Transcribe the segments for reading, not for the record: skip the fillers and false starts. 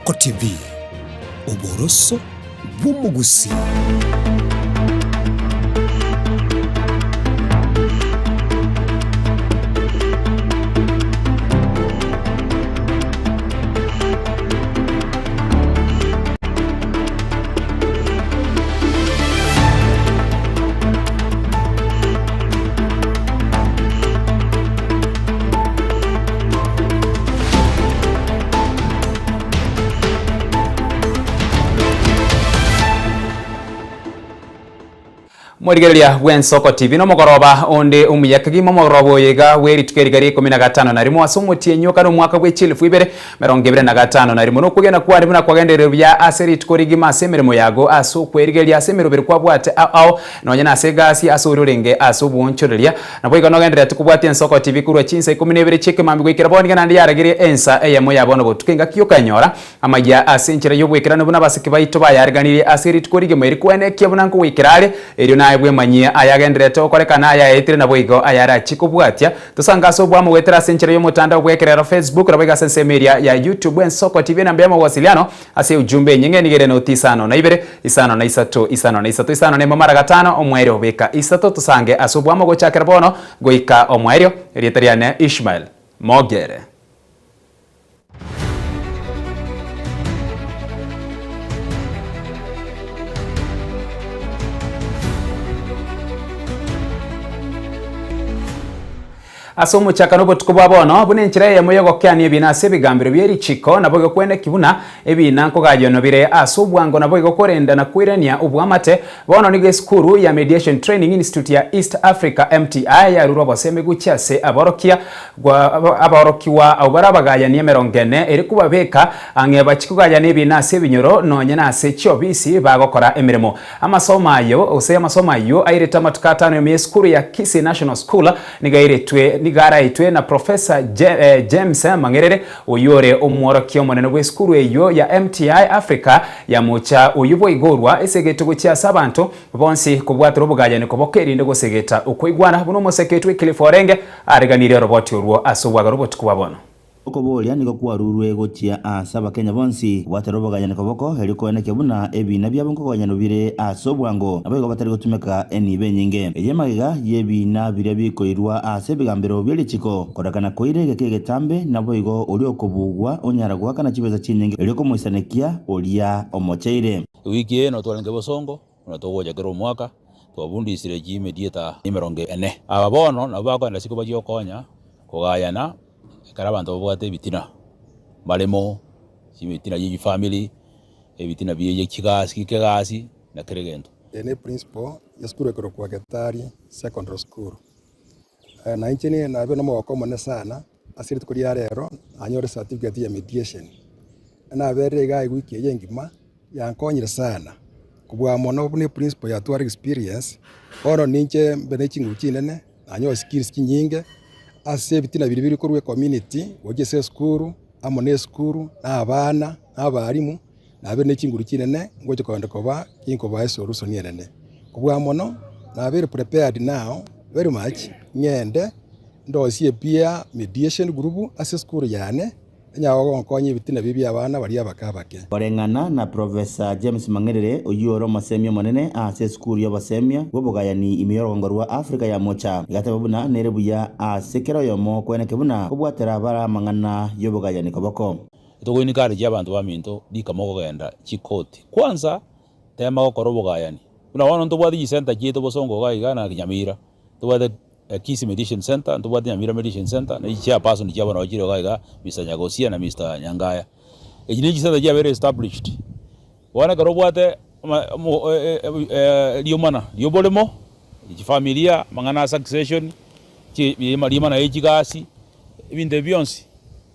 Ensoko TV, oboroso bw'omogusii. Morigereria bw'Ensoko TV nomogoroba onde omuya kegima omogoroba oyo iga bwe rituko eriga ria ikomi na gatano na rimo ase omotienyi o kane omwaka bwe chielfu ibere merongo ebere na gatano na rimo nokwegena kwane buna kwagenderire buya ase rituko rigima ase emeremo yago ase okwerigeria ase emeroberi kwabwate ao ao Nonya nase egasi ase oria orenge ase obwoonchoreria. Naboigo nogendererete kobwatia ensoko TV korwa chinsa ikomi na ibere chi'ekemambia goikera bono iga naende yaragerie ensa eyemo ya bono botuko engaki y'okoenyora amaya ase enchera y'obwekeranu buna abasike baito bayareganirie ase rituko rigima eri koenekia buna nkogoikera are erio naye bwemanyie ayagendererete gokorekana ayaetire naboigo ayarachie kobwatia Tosange ase oboamo goetera ase enchera y'omotandao bw'ekerero Facebook naboigo ase ensemo eria ya YouTube Ensoko TV enamba y'amawasiliano Ase ujumbe enyinge nigo ere noti isano na ibere, isano na isato, isano na isato, isano na emo mara gatano, omoerio beka isato, tosange ase oboamo gochakera bono goika omoerio. Erieta riane Ishmael Mogere. Ase omochakano obotuko bwa bono, buna enchera eyemo y'ogokeania ebiina ase ebigambero bie richiko, naboigo kweneki buna ebiina nkogayonwa bire ase obwango naboigo korenda na koirania oboamate. Bono nigo esukuru ya Mediation Training Institute ya East Africa, MTI, yarurwe obosemi gochia ase aborokia aborokigwa abwo bare abagayani emerongo ene ere kobabeka ang'e bachie kogayana ebiina ase ebinyoro nonye nase chiobisi bagokora emeremo. Amasomo ayo, gose amasomo ayio airete amatuko atano ime y'esukuru ya Kisii National School nigo airetwe nigo araetwe na Professor James Mang'erere oyio ore omworokia omonene bw'esukuru eyio ya MTI Africa ya mocha oyio boigorwa esegete gochia ase abanto bonsi kobwatera obogayani koboka erinde gosegeta okoigwana buna omoseketwe Wycliffe Orenge areganirie oroboti orwo ase obwagare obotuko bwa bono. Okoboria nigo kwarurwe gochia ase Abakenya bonsi kobwatera obogayani koboko erio koenekia buna ebiina biabo nkogoyanwa bire ase obwango naboigo batari gotumeka enibo enyinge. Eye magega y'ebiina biria bikoirwa ase ebigambero bie richiko korekana koire egeka egetambe naboigo oria okobugwa onyara goakana chibesa chinyinge erio komoisanekia oria omocheire. Ewiki eye notwarenge bosongo buna togocha kera omwaka, twabundisire chimediator emerongo ene. Aba bono nabwo bakoenda isiko bachie gokonya kogayana Ekero abanto babwate ebitina, baremo, ebitina bie chifamiri, ebitina bie chigasi kegasi na kera egento. Eye ne principal ya esukuru ekorokwa Getari Secondary School. Na inche nigo nabeire nomogoko omonene sana ase rituko ria rero nanyore certificate ya mediation. Naberire igaa ewiki eye engima yankonyire sana kobua mono buna eprinciple yatwara experience, bono ninche mbe ne chinguru chinene. Nanyore skills chinyinge ase ebitina biria biri korwa ecommunity gochia ase esukuru amo na esukuru na abana na abalimu nabeire ne chinguru chinene ngocha kogenda koba ginkobaa esolution enene. Kobua mono nabeire prepared now very much ng'ende ndosie epeer mediation group ase esukuru yane. Onye gogonkonya ebitina biria bi'abana baria abake abake. Koreng'ana na Professor James Mang'erere, oyio ore omosemia omonene ase esukuru y'obosemia bw'obogayani ime y'orogongo rwa Africa ya Mocha, igateba buna nere buya ase kera oyomo kweneke buna kobwatera bare amang'ana y'obogayani koboko. Togoencourage abanto baminto rika mogogenda chikoti kwanza tema gokora obogayani buna bono ntobwate chisenta chiaito bosongo iga iga na Nyamira ntobwate Kisii Mediation Centre, ntobwate Nyamira Mediation Centre, na chichairperson chiabo nabo chire iga iga, Mister Nyagosia na Mister Nyangaya. Echi ne chisenta chiabeire established. Bono ekero obwate riomana ria oboremo, chifamilia, amang'ana a succession, riomana ria chigasi, ebinto ebi bionsi,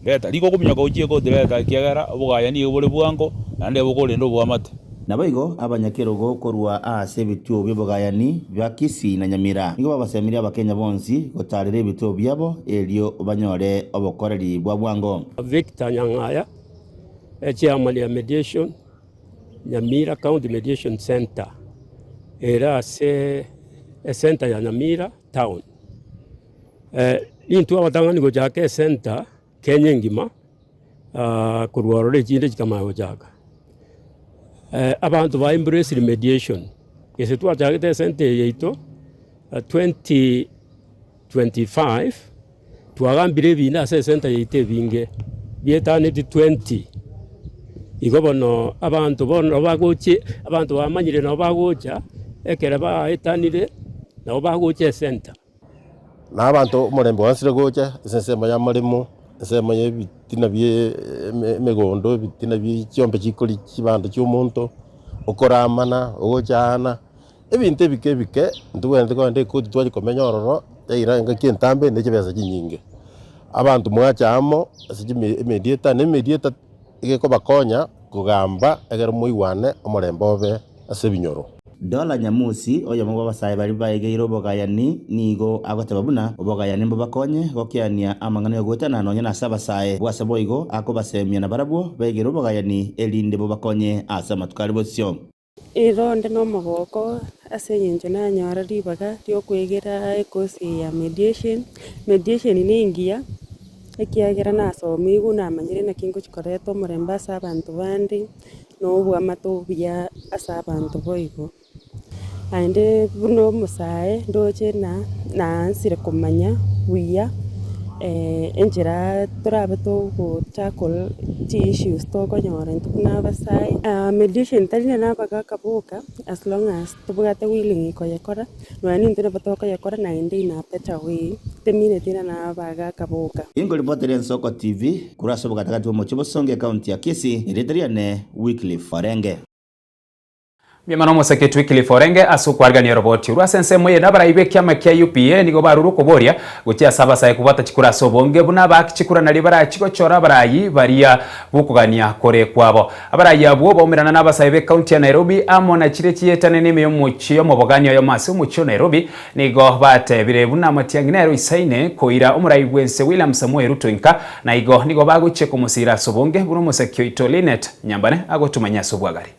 reta. Riko okominyoka gochia ekoti reta ekiagera obogaya nigo bore bwango naende bokorenda oboamate. Naboigo abanyakerogo korwa ase ebituo bi'obogayani bia Kisii na Nyamira nigo babasemirie Abakenya bonsi gotaarera ebituo biabo erio banyore obokoreri bwa bwango. Victor Nyang'aya, Echairman ya Mediation, Nyamira County Mediation Centre, ere ase ecentre ya Nyamira town. Intwe abatang'ani gochaka ecentre Kenya engima. Korwa ororo echinde chikamanya gochaka. Abanto ba embraced mediation, gese twachagete esenta eye yaito 2025, twagambire ebina ase esenta yaito ebinge, bietaneti 20. Igo bono abanto bono nabo bagochia, abanto bamanyire nabo bagocha, ekero baetanire, nabo bagocha esenta. Na abanto omorembe oansire gocha ase ensemo y'amaremo, ensemo y'ebitina bie emegondo, ebitina bie chiombe chikoria chibando chi'omonto, okoramana, ogochaana, ebinto ebike ebike ntobwenerete kogenda ekoti twachia komenya ororo, yaira engaki entambe ne chibesa chinyinge. Abanto mwacha amo ase chime emediator, na emediator egekobakonya kogamba ekero moigwane omorembe obe ase ebinyoro. Dola Nyamusi, oyomo bw'abasae baria baegeire obogayani, nigo agoteba buna obogayani mbobakonye gokeania amang'ana y'ogoetana nonya nase abasae. Bwase boigo akobasemia nabarabwo baegere obogayani erinde bobakonye ase amatuko are bosio. Ero onde nomogoko ase eng'encho nanyora ribaga riokwegera ekosi eye ya mediation. Mediation nengiya, ekiagera nasomigwe namanyire naki ngochi koreta omorembe ase abanto bande, na obwamate obuya ase abanto boigo. Naende buna omosae ndoche na naansire komanya buya enchera torabe togo tackle chi issues tokonyora intwe buna abasae. Mediation tari nere abagaka boka as long as tobwate willing koyekora, nonya nintwe nabo tokoyekora naende in a better way, temineti ng'a na abagaka boka. Inkoripotera Ensoko TV korwa ase obogatagati bw'omochie Bosongo ekaunti ya Kisii, erieta riane Wycliffe Orenge. Mbuya omoseke Wycliffe Orenge ase okwarigania oroboti orwo ase ensemo eye nabarai b'ekiama kia UPA nigo barure okoboria gochia ase abasae kobwata chikura ase obonge buna abaaki chikura nario barachi gochora abarayi baria bokogania kore kwabo. Abarayi abwo baumerana nabasae b'ecounty ya Nairobi amo na chiria chiyetanene ime y'omochie omobogani oyomo ase omochie o Nairobi nigo batebire buna Matiang'i nere oisaine koira omorai bw'ense William Samoei Ruto inka na igo nigo bagochia komosira ase obonge buna omoseke oito Linet Nyambane agotumanya ase obwagare.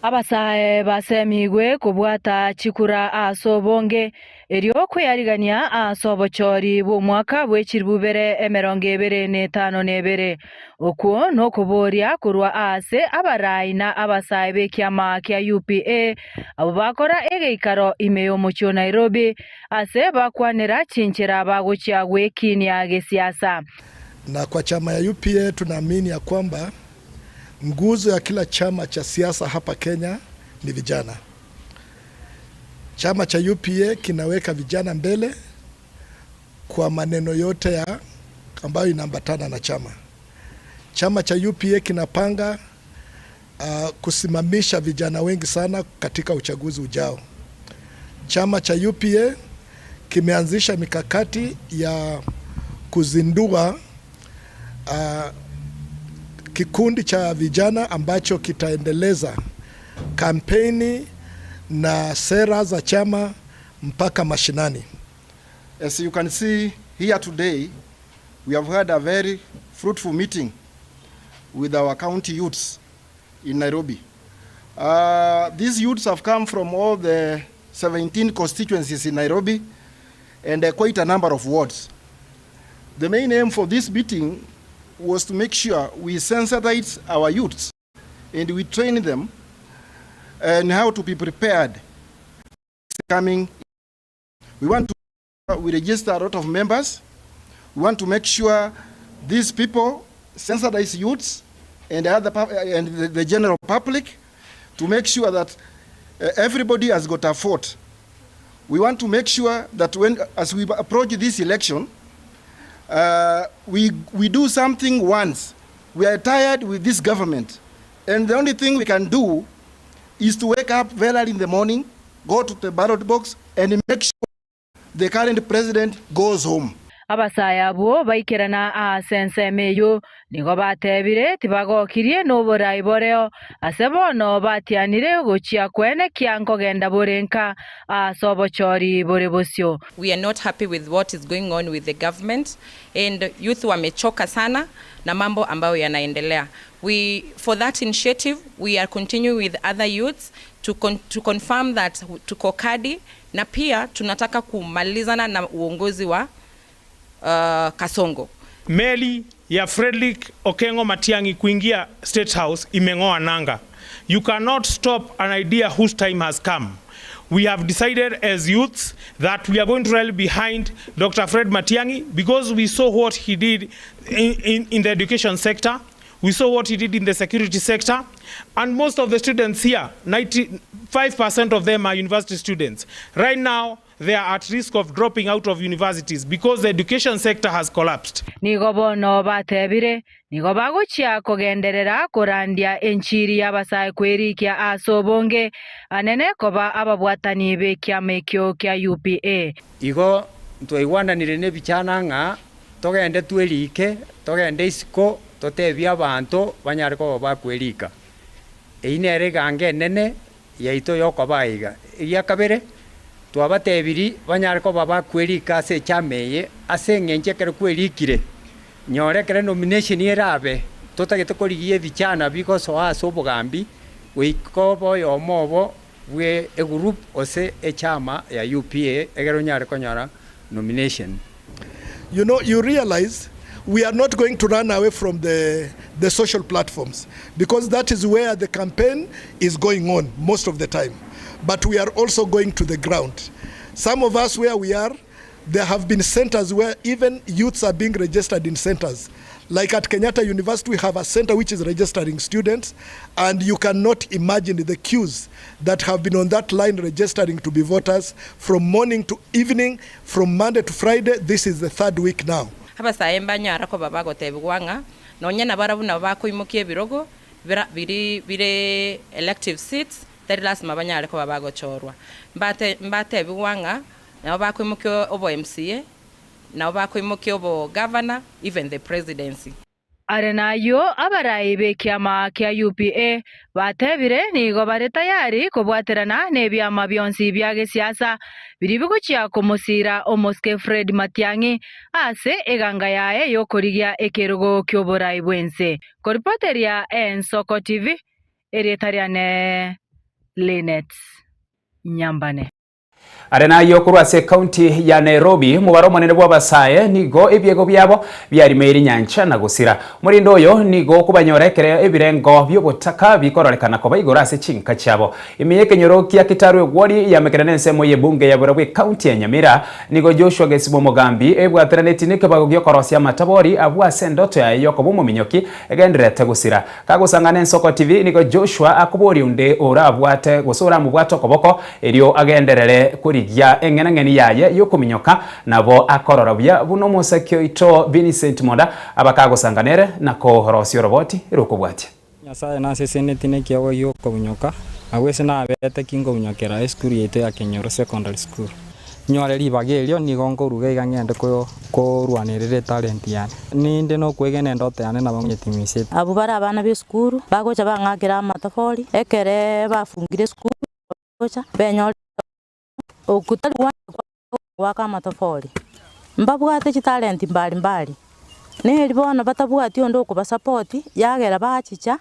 Abasae basemigwe kobwata chikura ase obonge, erio kweyarigania ase obochori bw'omwaka bwe chilifu bibere emerongo ebere na etano na ebere. Okwo nokoboria korwa aase abarai na abasae b'ekiama kia UPA abwo bakora egeikaro ime y'omochie o Nairobi ase bakwanera chinchera bagochia gwekinia gesiasa. Na kwa chama ya UPA tunaamini ya kwamba Nguzo ya kila chama cha siasa hapa Kenya ni vijana. Chama cha UPA kinaweka vijana mbele kwa maneno yote ya ambayo inaambatana na chama. Chama cha UPA kinapanga kusimamisha vijana wengi sana katika uchaguzi ujao. Chama cha UPA kimeanzisha mikakati ya kuzindua kikundi cha vijana ambacho kitaendeleza kampeni na sera za chama mpaka mashinani. As you can see here today, we have had a very fruitful meeting with our county youths in Nairobi. These youths have come from all the 17 constituencies in Nairobi and quite a number of wards. The main aim for this meeting was to make sure we sensitize our youths and we train them on how to be prepared coming. We want to we register a lot of members. We want to make sure these people sensitize youths and other and the general public to make sure that everybody has got a vote. We want to make sure that as we approach this election, we do something once. We are tired with this government, and the only thing we can do is to wake up very early in the morning, go to the ballot box, and make sure the current president goes home. Abasae abwo baikerana aase ensemo eyio, nigo batebire tibagokirie noborai boreo, ase bono batianire gochia kwenekia nkogenda bore nka ase obochori bore bosio. We are not happy with what is going on with the government and youth wamechoka sana na mambo ambayo yanaendelea. For that initiative, we are continuing with other youths to confirm that tuko kadi na pia tunataka kumalizana na uongozi wa Kasongo. Meli ya Fredrick Okengo Matiang'i kuingia State House imeng'oa nanga. You cannot stop an idea whose time has come. We have decided as youths that we are going to rally behind Dr. Fred Matiang'i because we saw what he did in, in, in the education sector. We saw what he did in the security sector. And most of the students here, 95% of them are university students. Right now, they are at risk of dropping out of universities because the education sector has collapsed. Nigo bono batebire, Nigo bagochia kogenderera korandia enchiri y'abasae kwerikia ase obonge anene koba ababwatani b'ekiama ekio kia UPA. Igo ntwaigwananire nebichana ng'a togende twerike, togende isiko, totebie abanto banyare koba bakwerika. Eyio nere eganga enene yaito y'okoba aiga. Egia kabere, twabatebirie banyare koba bakwerika ase echama eye, ase eng'encho ekero kwerikire, nyora ekero enomination erabe, totagete korigia ebichana bigosoa ase obogambi, goika obe oyomo obo bwe egroup gose echama ya UPA egere onyare konyora nomination. You know, you realize we are not going to run away from the, the social platforms because that is where the campaign is going on most of the time. But we are also going to the ground. Some of us where we are, there have been centers where even youths are being registered in centers. Like at Kenyatta University, we have a center which is registering students, and you cannot imagine the queues that have been on that line registering to be voters from morning to evening, from Monday to Friday. This is the third week now. Abasae mbanyara koba bagotebigwa ng'a nonya nabarabwo nabo bakoimokia ebirogo bira biri bire elective seats, tari lasima banyare koba bagochorwa. Mbate mbatebigwa ng'a nabo bakoimokia obo MCA, nabo bakoimokia obo governor, even the presidency. Are nayio abarai b'ekiama kia UPA batebire nigo bare tayari kobwaterana nebiama bionsi bia gesiasa biria bigochia komosira omosike Fred Matiang'i ase eganga yaye y'okorigia ekerogo ki'oborai bw'ense. Koripoteria Ensoko TV, erieta riane Linet Nyambane. Are nayio korwa ase ekaunti ya Nairobi, omobaro omonene bw'abasae nigo ebiego biabo biarimeire nyancha na gosira. Omorende oyo nigo okobanyora ekero ebirengo bi'obotaka bikororekana koba igoro ase chinka chiabo. Ime y'ekenyoro kia Kitaru egwori yamekire nensemo y'ebunge ya Burabwo ekaunti ya Nyamira, nigo Joshua Gesibo omogambi ebwateranetie nekebago gi'okorosia amatabori abwo ase endoto yaye y'okoba omominyoki egendererete gosira. Kagosang'ana Ensoko TV nigo Joshua akoboria onde orabwate gose oramobwate okoboko erio agenderere korigia eng'enang'eni yaye y'okominyoka nabo akorora buya buna omosaki oito Vincent Monda aba kagosanga nere na korosia oroboti rokobwatia. Nyasae nasesenetie nekiagwa gi'okobunyoka, agwo ase nabete ki nkobunyokera esukuru yaito ya Kenyoro Secondary School. Nyore ribaga erio nigo nkoruga iga ngende korwanerera etalenti yane. Ninde nokwegena endoto yane nabo nyetimisiete. Abwo bare abana b'esukuru bagocha bang'akera amatofori, ekere bafungire esukuru bagocha benyore okwo tari goaka amatofori. Mbabwate chitalenti mbari mbari, neri bono batabwati onde okobasapoti, yagera bachicha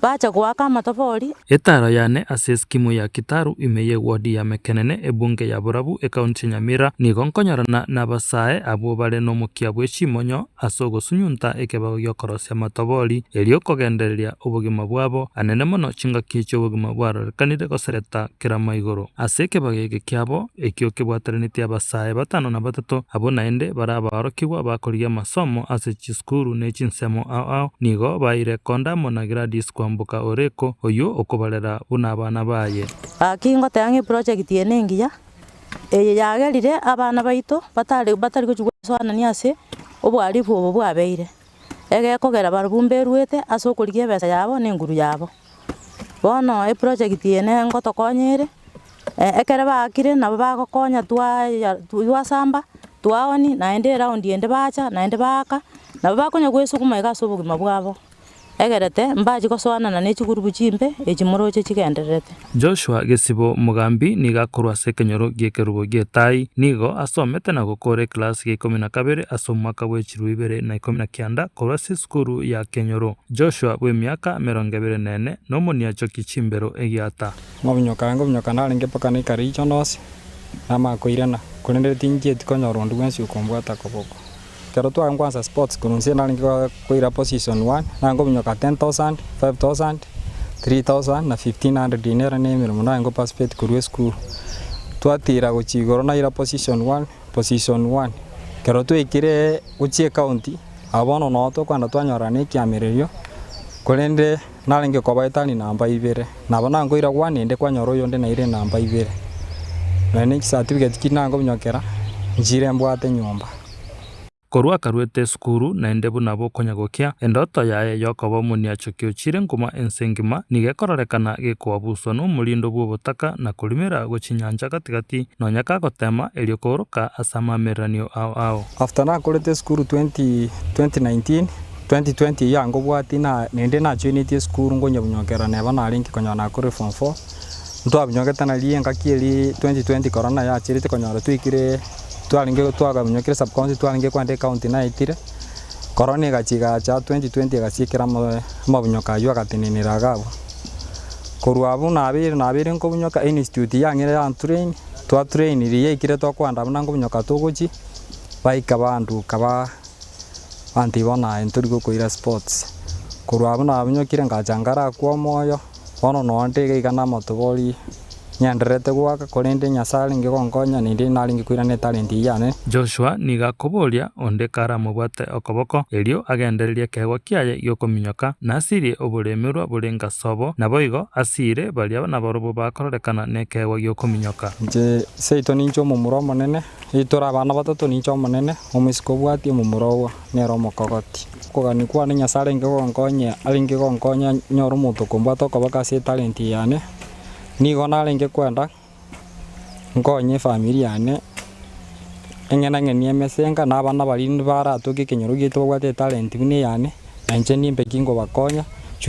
Bacha goaka amatofori. Etaaro yane ase eskimu ya Kitaru ime y'eward ya Mekenene ebunge ya Borabu ekaunti ya Nyamira nigo nkonyorana nabasae abwo bare nomokia bwe chimonyo ase ogosunyunta ekebago gi'okorosia amatobori erio kogendereria obogima bwabo anene mono chingaki chi'obogima bwarorekanire gosereta kerama igoro ase ekebago eke kiabo ekio kebwateranetie abasae batano na batato abwo naende bare abaorokigwa bakorigia amasomo ase chisukuru ne chinsemo ao ao nigo baire konda amo na Gladys kwamboka Oreko, oyio okobarera buna abana baye. Gaki ngoteba ng'a eproject eye nengiya, eye yagerire abana baito batare batari gochia gosoanania ase obohalifu obo bwabeire. Egekogera barabwo mberuete ase okorigia ebesa yabo na enguru yabo. Bono eproject eye ne ngotokonya ere, ekero baakire nabo bagokonya twaya twasamba, twaonia, naende eround ende bacha, naende baaka, nabo bakonya goesuguma iga ase obogima bwabo. Egerete mbache gosoanana ne chigurubu chimbe echi moroche chigendererete. Joshua Gesibo Mogambi nigo akorwa ase ekenyoro gi'ekerubo gi'etai. Nigo asomete na gokora eklasi gia ikomi na kabere ase omwaka bwe chilifu ibere na ikomi na kianda korwa ase esukuru ya Kenyoro. Joshua bw'emiaka emerongo ebere na ene nomoniachoki chimbero egiata. Ngobinyoka ngobinyoka narenge mpaka naika riicho nonsi, namanya koirana, korende tinchieti konyora onde bwensi okombwata koboko. Ekero tware kwansa sports korwa inse narenge koira position one, nare kominyoka 10,000, 5,000, 3,000 na 1,500 nere na emeremo nare go participate korwa esukuru. Twatira gochia igoro naira position one, position one. Ekero twaikire gochia ecounty, abwo bono noo tokogenda twanyorana na ekiamererio, korende narenge koba etani namba ibere, nabo nankoira one ende kwanyora oyonde naire enamba ibere. Nonya ne chicertificate chiria nakominyokera, nchire mbwate nyomba. Korwa akaruete esukuru, naende buna bokonya gokia, endoto yaye y'okoba omoniachoki ochire nkuma ense engima nigo ekororekana gekoabuswa nomorindo bw'obotaka na korimera gochia nyancha gati-gati, nonya kagotema erio kooroka ase amaamereranio ao ao. After nakorete esukuru 2019, 2020 eyio angobwati na naende najoinetie esukuru nkonyabunyokera neba narenge konyora nakorire form four, ntwabunyokete naria engaki eria 2020 corona yacherete konyora twaikire twarenge twagabunyokire sub county twarenge kwenda ecounty naetire, corona egachi egacha 2020 egasiekera ama amabunyoka aywo agatenenera iga abwo. Korwa abwo nabeire nabeire nkobunyoka institute yang'ire yantrain, twatrainiri yaikire tokoenda buna nkobunyoka togochia, baika banduka ba Abanto igo naye ntori gokoira sports. Korwa abwo nabunyokire ngacha ngarakwa omoyo, bono noo nde iga iga namatobori ng'endererete goaka korende Nyasaye arenge gonkonya naende narenge koirana etalent eyio yane. Joshua nigo akoboria onde karamobwate okoboko, erio agendererie ekeegwa kiaye gi'okominyoka, na asirie oboremerwa bore ngasobo, naboigo asiire baria nabarobwo bakororekana nekeegwa gi'okominyoka. Inche seito ninche omomura omonene, Tore abana batato, ninche omonene, omoiseke obwatie omomura oo nere omokogoti. Okogania kwane Nyasae arenge gonkonya, arenge gonkonya nyore omonto okombwata okoboko ase etalenti eye yane, nigo narenge kwenda nkonye efamiri yane, eng'enang'eni emesenga na abana baria baratoke ekenyoro giaito babwate etalenti buna eyane, na inche nimbe ki nkobakonya.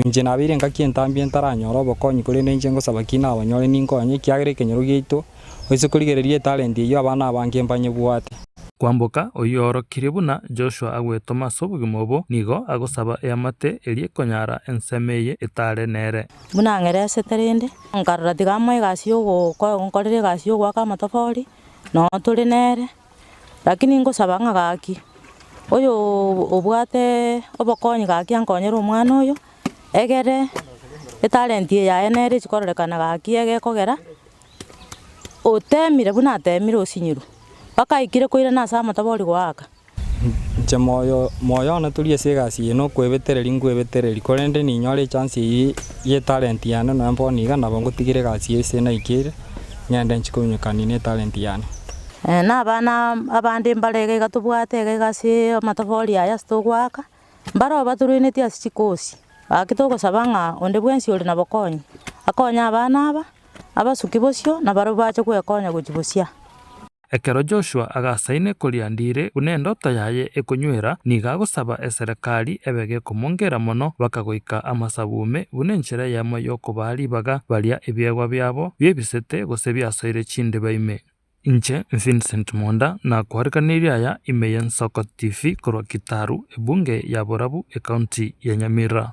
Inche nabeire engaki entambe ntaranyora obokonyi korende inche ngosaba ki nabanyore ninkonye ekiagera ekenyoro giaito. Oise korigereria etalenti eyio abana abange mbanyebwate. Kwamboka, oyio oorokirie buna Joshua agwetoma ase obogima obo, nigo agosaba eamate eria ekonyara ensemo eye etare nere. Buna ng'eresete rende, nkarora tiga amoe egasi y'ogo nkorera egasi y'ogoaka amatofori, noo tore nere, lakini ngosaba ng'a gaki, oyo obwate obokonyi gaki ankonyere omwana oyo, egere etalent eye yaye nere echi kororekana gaki egekogera. Oteemire buna ateemire osinyirwe, mpaka aikire koirana ase amatobori goaka. Inche moyo moyo one tori ase egasi eye nokwebetereria nkwebetereria, korende ninyore echance eyio y'etalent yane nonya bono iga nabo ngotigera egasi eye ase naikeire, ngende nchie kominyokania na etalent yane. Na abana abande mbare iga iga tobwate iga iga ase amatobori aya ase togoaka, Mbarabwo batoruinetie ase chikosi, gaki togosaba ng'a onde bwensi ore nabokonyi, akonye abana aba, abasuki bosio, na barabwo bache gwekonya gochia bosia. Ekero Joshua agasaine koria ndire buna endoto yaye ekonywera, nigo agosaba eserekari ebe gekomongera mono bakagoika amasabume buna enchera eyemo y'okobaa ribaga baria ebiegwa biabo biebisete gose biasoire chindiba ime. Inche Vincent Monda nakoariganirie aya ime y'Ensoko TV korwa Kitaru, ebunge ya Borabu, ecounty ya Nyamira.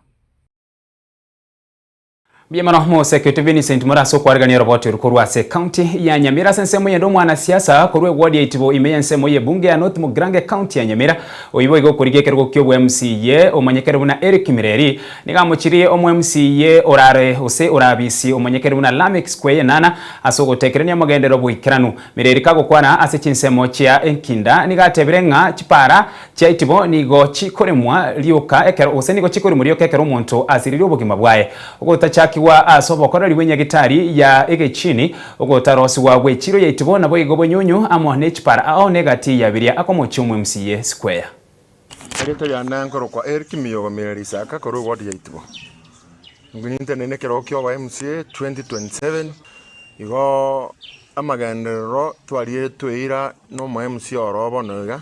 Mbuya mono Mosekete Vincent Mura ase okwarigania oroboti oru korwa ase ecounty ya Nyamira. Ase ensemo eyende omwanasiasa korwa eward ya Itibo ime y'ensemo y'ebunge ya North Mugirango ecounty ya Nyamira oyio boigo okorigia ekerogo ki'obwa MCA omanyekere buna Eric Mireri nigo amochirie omo MCA orare gose orabisi omanyekere buna Lameck Square Enana Ase ogotekerania omogenderero boikeranu, Mireri kagokwana ase chinsemo chia enkinda nigo atebire ng'a chipara chia itibo nigo chikoremwa rioka ekero gose nigo chikoremwa rioka ekero omonto asiririe obogima bwaye. Ogotachakigwa ase obokoreri bw'enyagitari ya egechini, ogotarosigwa gwe chiro ya itibo naboigo bonyunyu amo ne chipara ao negati ya biria akomochia omo MCA Square. Erieta riane nkorokwa Eric Miyogo Mireri Isaka korwa eward ya Itibo. Nintenene ekerogo kia oba MCA 2027, igo amagenderero twarietwe eira na omo MCA oro bono iga,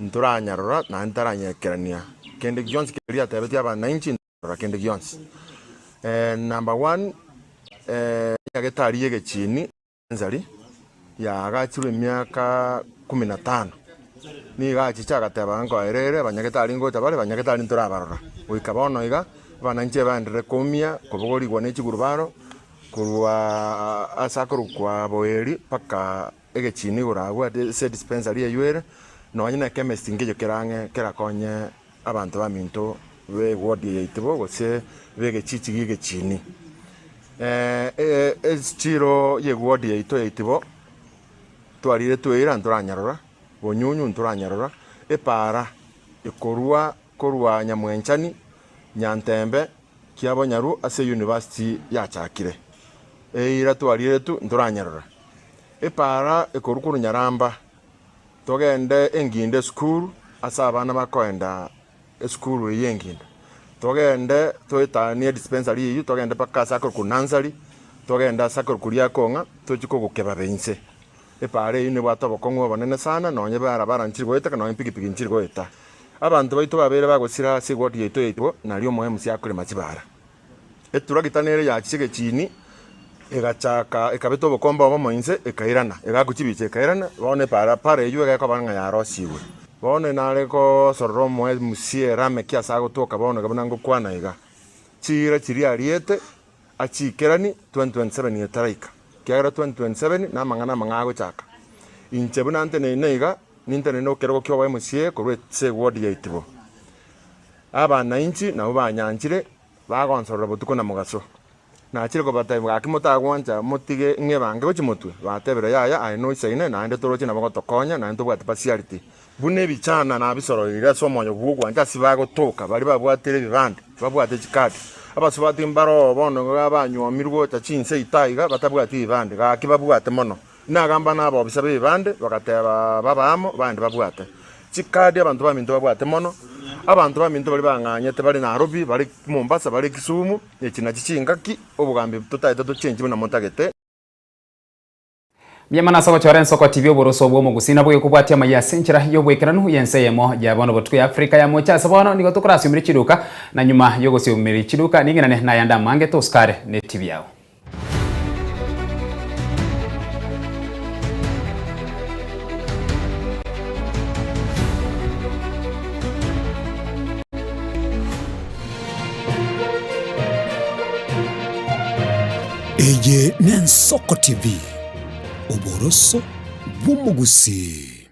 ntoranyarora naende ntaranyekerania kende gionsi keria atebetie abananchi ntorarora kende gionsi. Number one, nyagetari ya egechini Ensari yaagachirwe emiaka kumi na tano, nigo achiche agateba nkoerere abanyagetari ngocha bare, abanyagetari ntorabarora. Goika bono iga, abananchi ebaenderere koumia, kobogorigwa ne chigurubaro, korwa ase akorokwa Boeri mpaka egechini igoro agwo ase edispensary eywo ere. Nonye na ekemesti nkeiyo kere ang'e kerakonye abanto baminto b'eward eye yaito gose b'egechichi gi'egechini. Echiro y'eward yaito yaito twarire tweira ntoranyarora, bonyunyu ntoranyarora, epaara ekorwa korwa Nyamwenchani, Nyantembe, Kiabonyaru ase university yachakire. Eira twariretwe ntoranyarora. Epaara ekorwa korwa Nyaramba togende Engindo esukuru ase abana bakoenda esukuru eyio Engindo. Togende toetanie edispensary eyio togende mpaka ase akorokwa nursery, togende ase akorokwa Riakong'a tochie kogokeba inse. Epaara eyio nebwate obokong'u obonene sana nonye barabara nchiri goeteka nonye pikipiki nchiri goeta. Abanto baito babeire bagosira ase eward yaito ya Itibo nario omoemusi akorema chibara. Eturakita nere yachiche egechini egachaka ekabeta obokombe obomo inse ekairana, egakwa chibicha ekairana, bono epara para eywo egekoba ng'a yarosigwe. Bono nare gosorora omoemusi Erameki ase agotoka bono iga buna ngokwana iga. Chiira chiria ariete achiikeranie 2027 etaraika, ekiagera 2027 namang'ana amang'ao agochaka. Inche buna nteneine iga, ninteneine ekerogo kia oboemusie korwa ase eward ya Itibo. Abanainchi nabwo banyanchire, bagonsorora botuko na mogaso. Nachire kobatebia, Gaki motagwancha, motige ng'ebange gochia motwe. Batebire, Yaya, aye noisaine, naende toroche nabo gotokonya, naende tobwate partiality. Buna ebichana nabisoroire ase omoyo bw'ogwancha ase bagotoka, baria babwatire ebibande, babwate chikadi. Abasubati mbaroo bono iga abanywomirwe gocha chinse ita iga batabwati ebibande, gaki babwate mono. Nagamba nabobisa b'ebibande, bagateba babe amo, bande babwate chikadi. Abanto baminto babwate mono, abanto baminto baria bang'anyete bare Nairobi, bare Mombasa, bare Kisumu, echi nachi chingaki, obogambi totaete tochenchi buna motagete. Mbuya mono ase ogochora ensoko TV oboroso bw'omogusii nabo gekobwatia amaiyo ase enchera y'oboikeranu y'ense eyemo ya bono botuko ya Africa ya mocha ase bono nigo tokorasiomire chiduka na nyuma y'ogosiomiria chiduka ning'inane nayande amange tosukare ne TV yao. Eye n'Ensoko TV, oboroso bw'omogusii.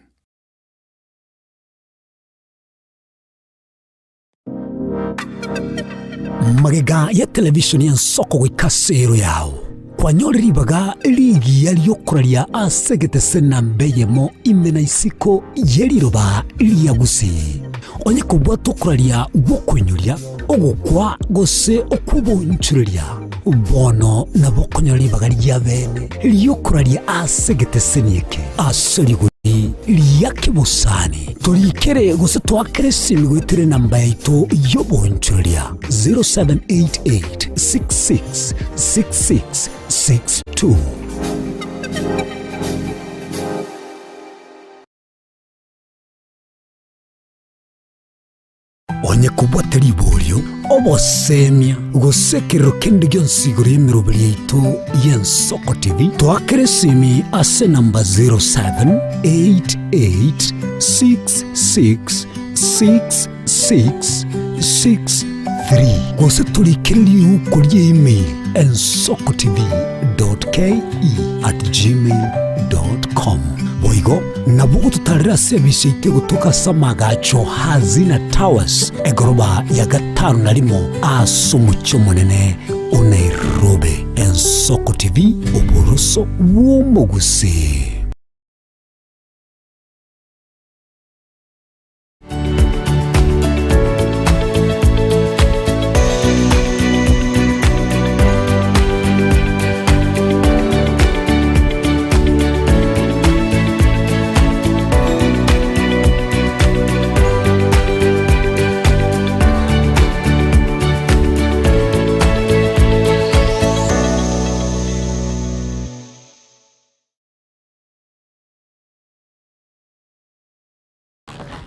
Magega ya televisheni y'ensoko goika ase ero yao, kwanyore ribaga rigiya ri'okoraria ase egetese namba eyemo ime na isiko ye riroba ria Gusii. Onye kobwate okoraria gw'okoinyoria, ogokwa gose okw'obonchoreria, bono nabo okonyora ribaga ria bene ri'okoraria ase egeteseni eke ase rigori ria kebosani. Torikere gose toakere esimi goetera enamba yaito y'obonchoreria 0788 66 66 62. Onye kobwate riborio, obosemia, gose ekerero kende gionsi igoro y'emeroberi yaito y'Ensoko TV, toakere esimi ase enamba 0788666663 gose torikere riuko ria email ensokotv.ke@gmail.com. Boigo nabo ogototarera ase ebise yaito egotoka ase amagacho Hazina Towers, egoroba ya gatano na rimo ase omochie omonene o Nairobi. Ensoko TV, oboroso bw'omogusii.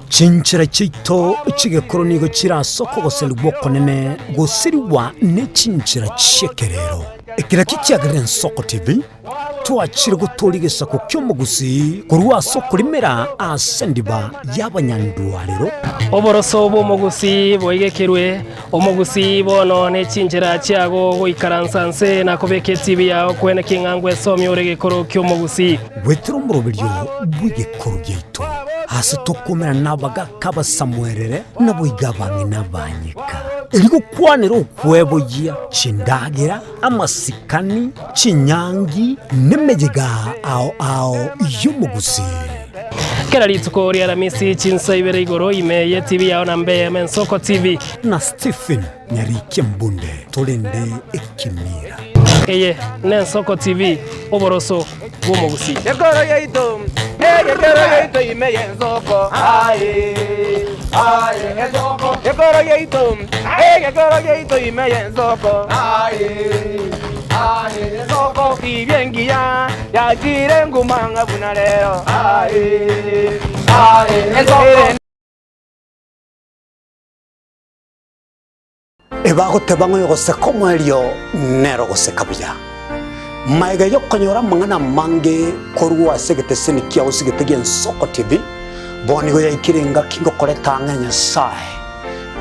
Chinchera chiaito chi'egekoro nigo chire ase okogoserigwa okonene gosirigwa ne chinchera chi'ekerero. Eke nakio kiagerire Ensoko TV twachire gotooria egesaku ki'omogusii korwa ase okorimera ase endiba y'abanyandwarero. Oboroso bw'omogusii boigekerwe, omogusii bono ne chinchera chiago goikaransa nse na kobeka etibi yao kwene king'angwa esomi ore egekoro ki'omogusii. Goetera omoroberio bw'egekoro giaito. Ase tokomerana nabagaaka abasamuerere, naboigo abang'ina abanyeka. Erio gokwanera okweboyia chindagera, amasikani, chinyangi, nemeyega ao ao y'omogusii. Kera rituko ria Aramisi chinsa ibere igoro ime ye TV yao na mbe Mensoko TV. Na Stephen Nyarikia Mbunde torende ekemira. Eye n'Ensoko TV, oboroso bw'omogusii. Ekero yaito, egekero yaito ime y'ensoko, aye, aye, ensoko. Ekero yaito, egekero yaito ime y'ensoko, aye, aye, ensoko. Tibia engiya yachire nguma ng'a buna rero, aye, aye, ensoko. Ebagoteba ng'a oyogoseka omoerio nere ogoseka buya. Magega y'okonyora amang'ana amange korwa ase egeteseni kiao sigete gi'Ensoko TV, bono nigo yaikire engaki ngokoreta ang'e Nyasae.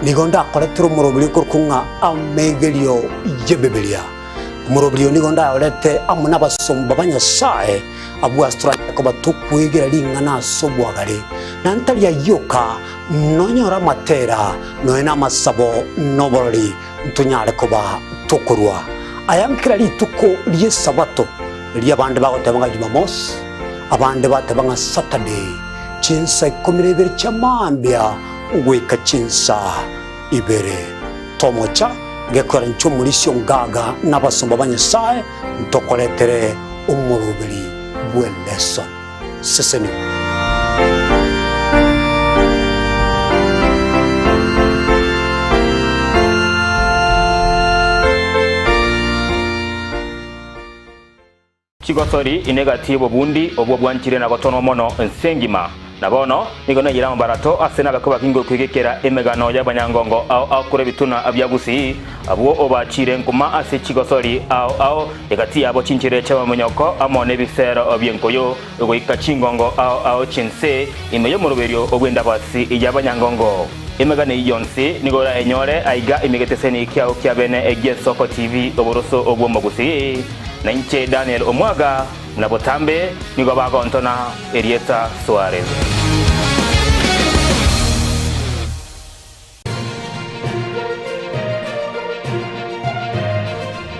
Nigo ndakoretere omoroberio okorokwa ng'a Amegerio y'Ebibilia. Omoroberio oyo nigo ndayorete amo nabasomba ba Nyasae abwo ase toranyare koba tokwegera ring'ana ase obwagare, na ntari ayio oka, Nonyore amatera, nonya namasabo, na oborori, ntonyare koba tokorua aya nkera rituko ri'Esabato, erio abande bagoteba ng'a Jumamosi, abande bateba ng'a Saturday, chinsa ikomi na ibere chia mambia goika chinsa ibere. Tomocha gekoera inche omorisia ongaga na abasomba ba Nyasae ntokoretere omoroberi bw'elesson. Sesenigwa. Chigosori ine egati y'obobundi obwo bwanchire na gotonwa mono ense engima. Na bono nigo naiyire amabarato ase nabakwe bakinge okwegekera emegano y'abanyangongo ao ao korwa ebituna bia Gusii, abwo obachiire nkuma ase chigosori ao ao, egati yabo chinchera chi'amamonyoko amo nebisero bi'enkoyo, goika chingongo ao ao chi'ense, ime y'omoroberio bw'endabasi y'abanyangongo. Emegano eyio yonsi nigo orayenyore aiga ime egeteseni kiao kia bene gi'Ensoko TV oboroso bw'Omogusii. Na inche Daniel Omwaga, na botambe nigo bagontona erieta Suarez.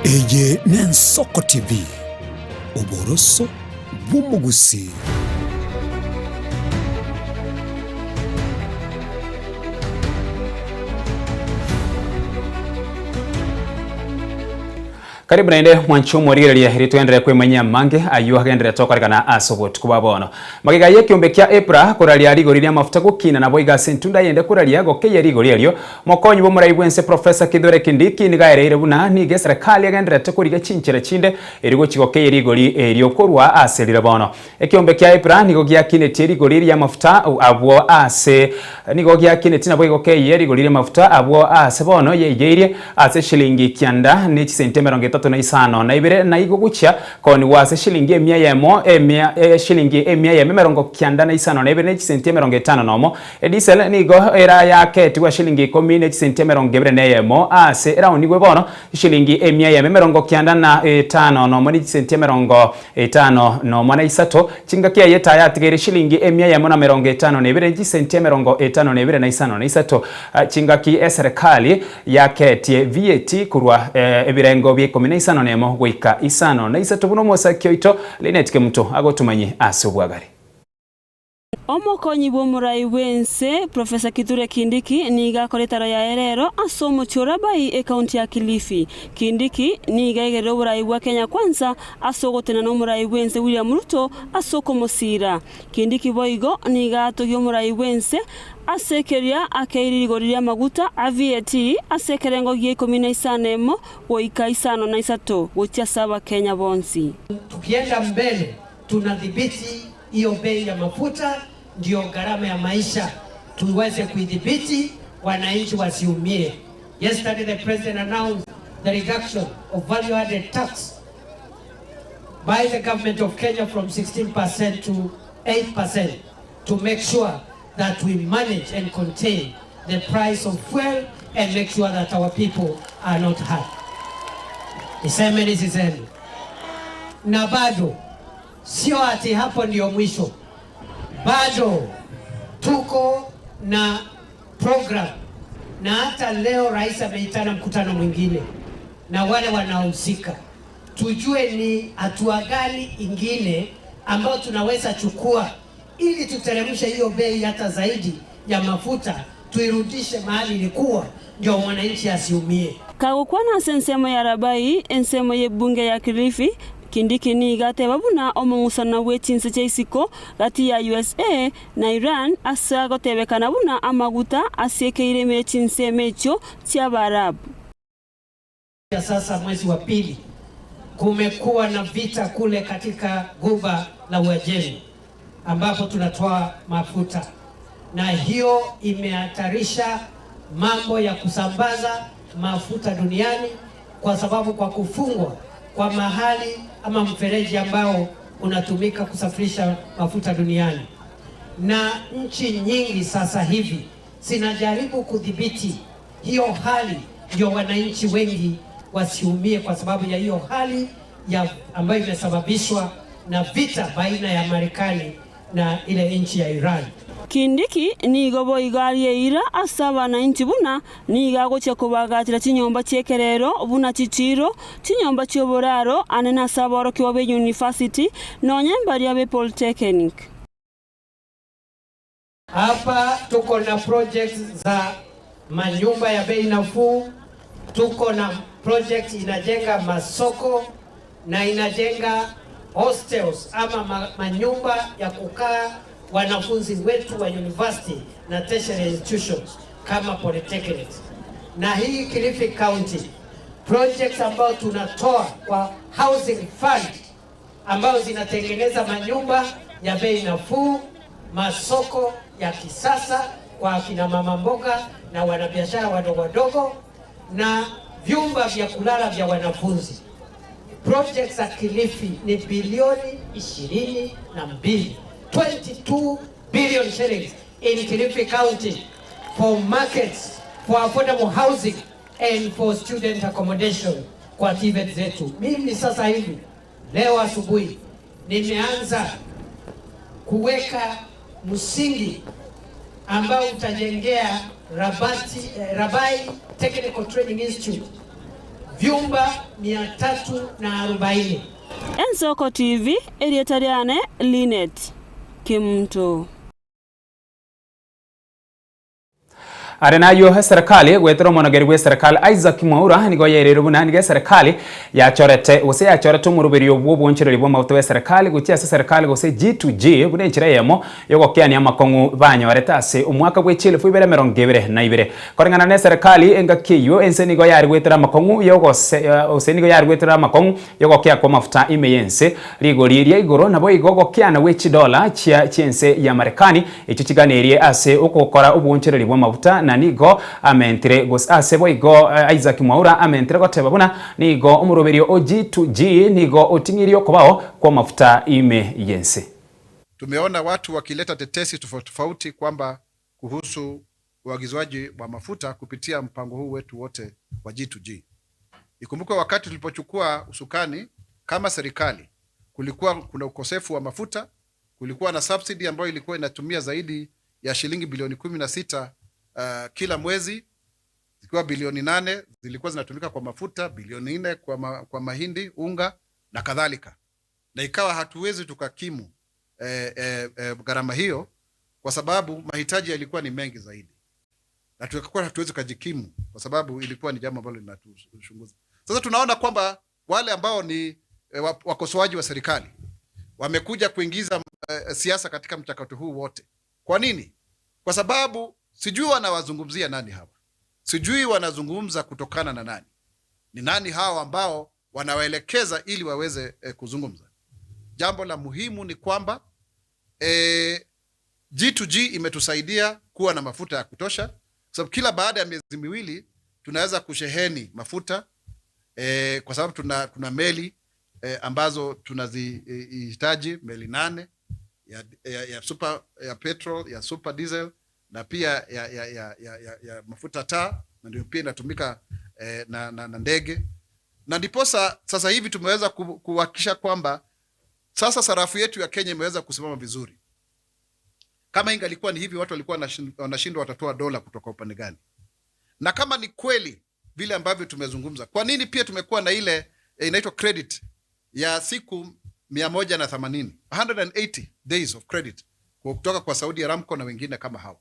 Eye n'Ensoko TV, oboroso bw'omogusii. Karibu naende mwanche omorigereria erio togenderere kwemanyia amange ayio agendererete gokorekana ase obotuko bwa bono. Magega y'ekeombe kia EPRA koraria rigori ri'amafuta gokina naboigo ase entunda yende koraria gokeyia rigori erio, mokonyi bw'omorai bw'ense Professor Kithure Kindiki nigo aereire buna nigo eserekari egendererete korigia chinchera chinde erio gochia gokeyia rigori erio korwa ase rire bono. Ekeombe kia EPRA nigo giakinetie rigori ri'amafuta abwo ase nigo giakinetie naboigo keyie rigori ri'amafuta abwo ase bono yeigeirie ase shilingi kianda ne chisenti emerongo etato na isano na ibere na igo gochia koonigwa ase shilingi emia eyemo emia eshilingi emia eyemo emerongo kianda na isano na ibere ne chisenti emerongo etano nomo. Edisel nigo erayaketigwe shilingi ikomi ne chisenti emerongo ebere na eyemo ase eraonigwe bono shilingi emia eyemo emerongo kianda na etano nomo ne chisenti emerongo Etano nomo na isato, chingaki aye etaya atigaire shilingi emia eyemo na merongo etano na ebere, chisenti emerongo etano na ebere na isano na isato. Chingaki eserekari yaketie VAT korwa ebirengo bia ikomi na isano na emo goika isano na isato buna omosaki oito Linet Kemunto agotomanyie ase obwagare. Omokonyi bw'omorai bw'ense, Professor Kithure Kindiki, nigo akora etaro yaye rero ase omochie o Rabai, ekaunti ya Kilifi. Kindiki nigo aigerire oborai bwa Kenya Kwanza ase ogotenena omorai bw'ense William Ruto ase okomosiira. Kindiki boigo nigo atogia omorai bw'ense ase ekeria akeire rigori ri'amaguta a VAT ase ekerengo gia ikomi na isano emo goika isano na isato gochia ase abakenya bonsi. Tukienda mbele tunadhibiti Hiyo bei ya mafuta ndiyo gharama ya maisha, tuweze kuidhibiti, wananchi wasiumie. Yesterday the president announced the reduction of value added tax by the government of Kenya from 16% to 8% to make sure that we manage and contain the price of fuel and make sure that our people are not hurt. Niseme nisiseme? Na bado Sio ati hapo ndio mwisho, bado. Tuko na program na hata leo rais ameitana mkutano mwingine na wale wanaohusika, tujue ni hatua gani ingine ambayo tunaweza chukua ili tuteremshe hiyo bei hata zaidi ya mafuta, tuirudishe mahali ilikuwa, ndio mwananchi asiumie. Kagokwana ase ensemo ya Rabai, ensemo y'ebunge ya Kilifi, Kindiki nigo ateba buna omong'usano bwe chinse chia isiko gati ya usa na Iran ase agotebekana buna amaguta asiekeire ime ye chinsemo echio chi'Abaarabu. Sasa mwezi wa pili kumekuwa na vita kule katika Ghuba la Uajemi ambapo tunatoa mafuta, na hiyo imehatarisha mambo ya kusambaza mafuta duniani, kwa sababu kwa kufungwa kwa mahali ama mfereji ambao unatumika kusafirisha mafuta duniani, na nchi nyingi sasa hivi zinajaribu kudhibiti hiyo hali, ndio wananchi wengi wasiumie kwa sababu ya hiyo hali ya ambayo imesababishwa na vita baina ya Marekani na ile nchi ya Iran. Kindiki nigo boigo arie eira ase abananchi buna nigo agochia kobaagachera chinyomba chi'ekerero buna chichiiro, chinyomba chi'oboraro ane nase aborokigwa b'eyunifasiti, nonya mbaria be polytechnic. Hapa tuko na projects za manyumba ya bei nafuu, tuko na project inajenga masoko na inajenga hostels ama manyumba ya kukaa wanafunzi wetu wa university na tertiary institutions kama polytechnics. Na hii Kilifi County projects ambayo tunatoa kwa housing fund ambayo zinatengeneza manyumba ya bei nafuu, masoko ya kisasa kwa akina mama mboga na wanabiashara wadogo wadogo na vyumba vya kulala vya wanafunzi. Projects za Kilifi ni bilioni 22, 22 billion shillings in Kilifi County for markets, for affordable housing and for student accommodation kwa TVET zetu. Mimi sasa hivi leo asubuhi nimeanza kuweka msingi ambao utajengea Rabai Technical Training Institute vyumba mia tatu na arobaini. Ensoko TV, erieta riane Linet Kemunto. Are nayio eserekari goetera omonogeri bw'eserekari Isaac Mwaura nigo yaereirwe buna nigo eserekari yachorete gose yachorete omoroberio bw'obwonchoreri bw'amaguta bw'eserekari gochia ase eserekari gose G2G buna enchera eyemo y'ogokeania amakong'u banyorete ase omwaka bwe chielfu ibere emerongo ebere na ibere. Koreng'ana n'eserekari engaki eyio ense nigo yare goetera amakong'u y'ogose gose nigo yare goetera amakong'u y'ogokea kw'amafuta ime y'ense, rigori ria igoro naboigo ogokeana gwe chidola chia chi'ense ya Marekani echio chiganerie ase ogokora obwoonchoreria bw'amafuta na nigo amentire gose ase boigo Isaac Mwaura amentire goteba buna nigo omoroberio o G2G nigo oting'irie okobao kw'amafuta ime y'ense. Tumeona watu wakileta tetesi tofauti tofauti kwamba kuhusu uagizwaji wa mafuta kupitia mpango huu wetu wote wa G2G. Ikumbukwe wakati tulipochukua usukani kama serikali, kulikuwa kuna ukosefu wa mafuta, kulikuwa na subsidy ambayo ilikuwa inatumia zaidi ya shilingi bilioni 16 kila mwezi, zikiwa bilioni 8 zilikuwa zinatumika kwa mafuta, bilioni 4 kwa mahindi, unga na kadhalika. Na ikawa hatuwezi tukakimu gharama hiyo kwa sababu mahitaji yalikuwa ni mengi zaidi. Na tulikuwa hatuwezi kujikimu kwa sababu ilikuwa ni jambo ambalo linatuchunguza. Sasa tunaona kwamba wale ambao ni wakosoaji wa serikali wamekuja kuingiza siasa katika mchakato huu wote. Kwa nini? Kwa sababu sijui wanawazungumzia nani hawa. Sijui wanazungumza kutokana na nani. Ni nani hawa ambao wanawaelekeza ili waweze kuzungumza. Jambo la muhimu ni kwamba G2G imetusaidia kuwa na mafuta ya kutosha, kwa sababu kila baada ya miezi miwili tunaweza kusheheni mafuta kwa sababu tuna meli ambazo tunazihitaji, meli 8 ya petrol, ya super diesel na pia ya mafuta taa, na ndio pia inatumika na ndege. Na ndiposa sasa hivi tumeweza kuhakikisha kwamba sasa sarafu yetu ya Kenya imeweza kusimama vizuri. Kama ingalikuwa ni hivi, watu walikuwa wanashindwa watatoa dola kutoka upande gani? Na kama ni kweli vile ambavyo tumezungumza, kwa nini pia tumekuwa na ile eh, inaitwa credit ya siku 180, 180 days of credit kutoka kwa Saudi Aramco na wengine kama hao,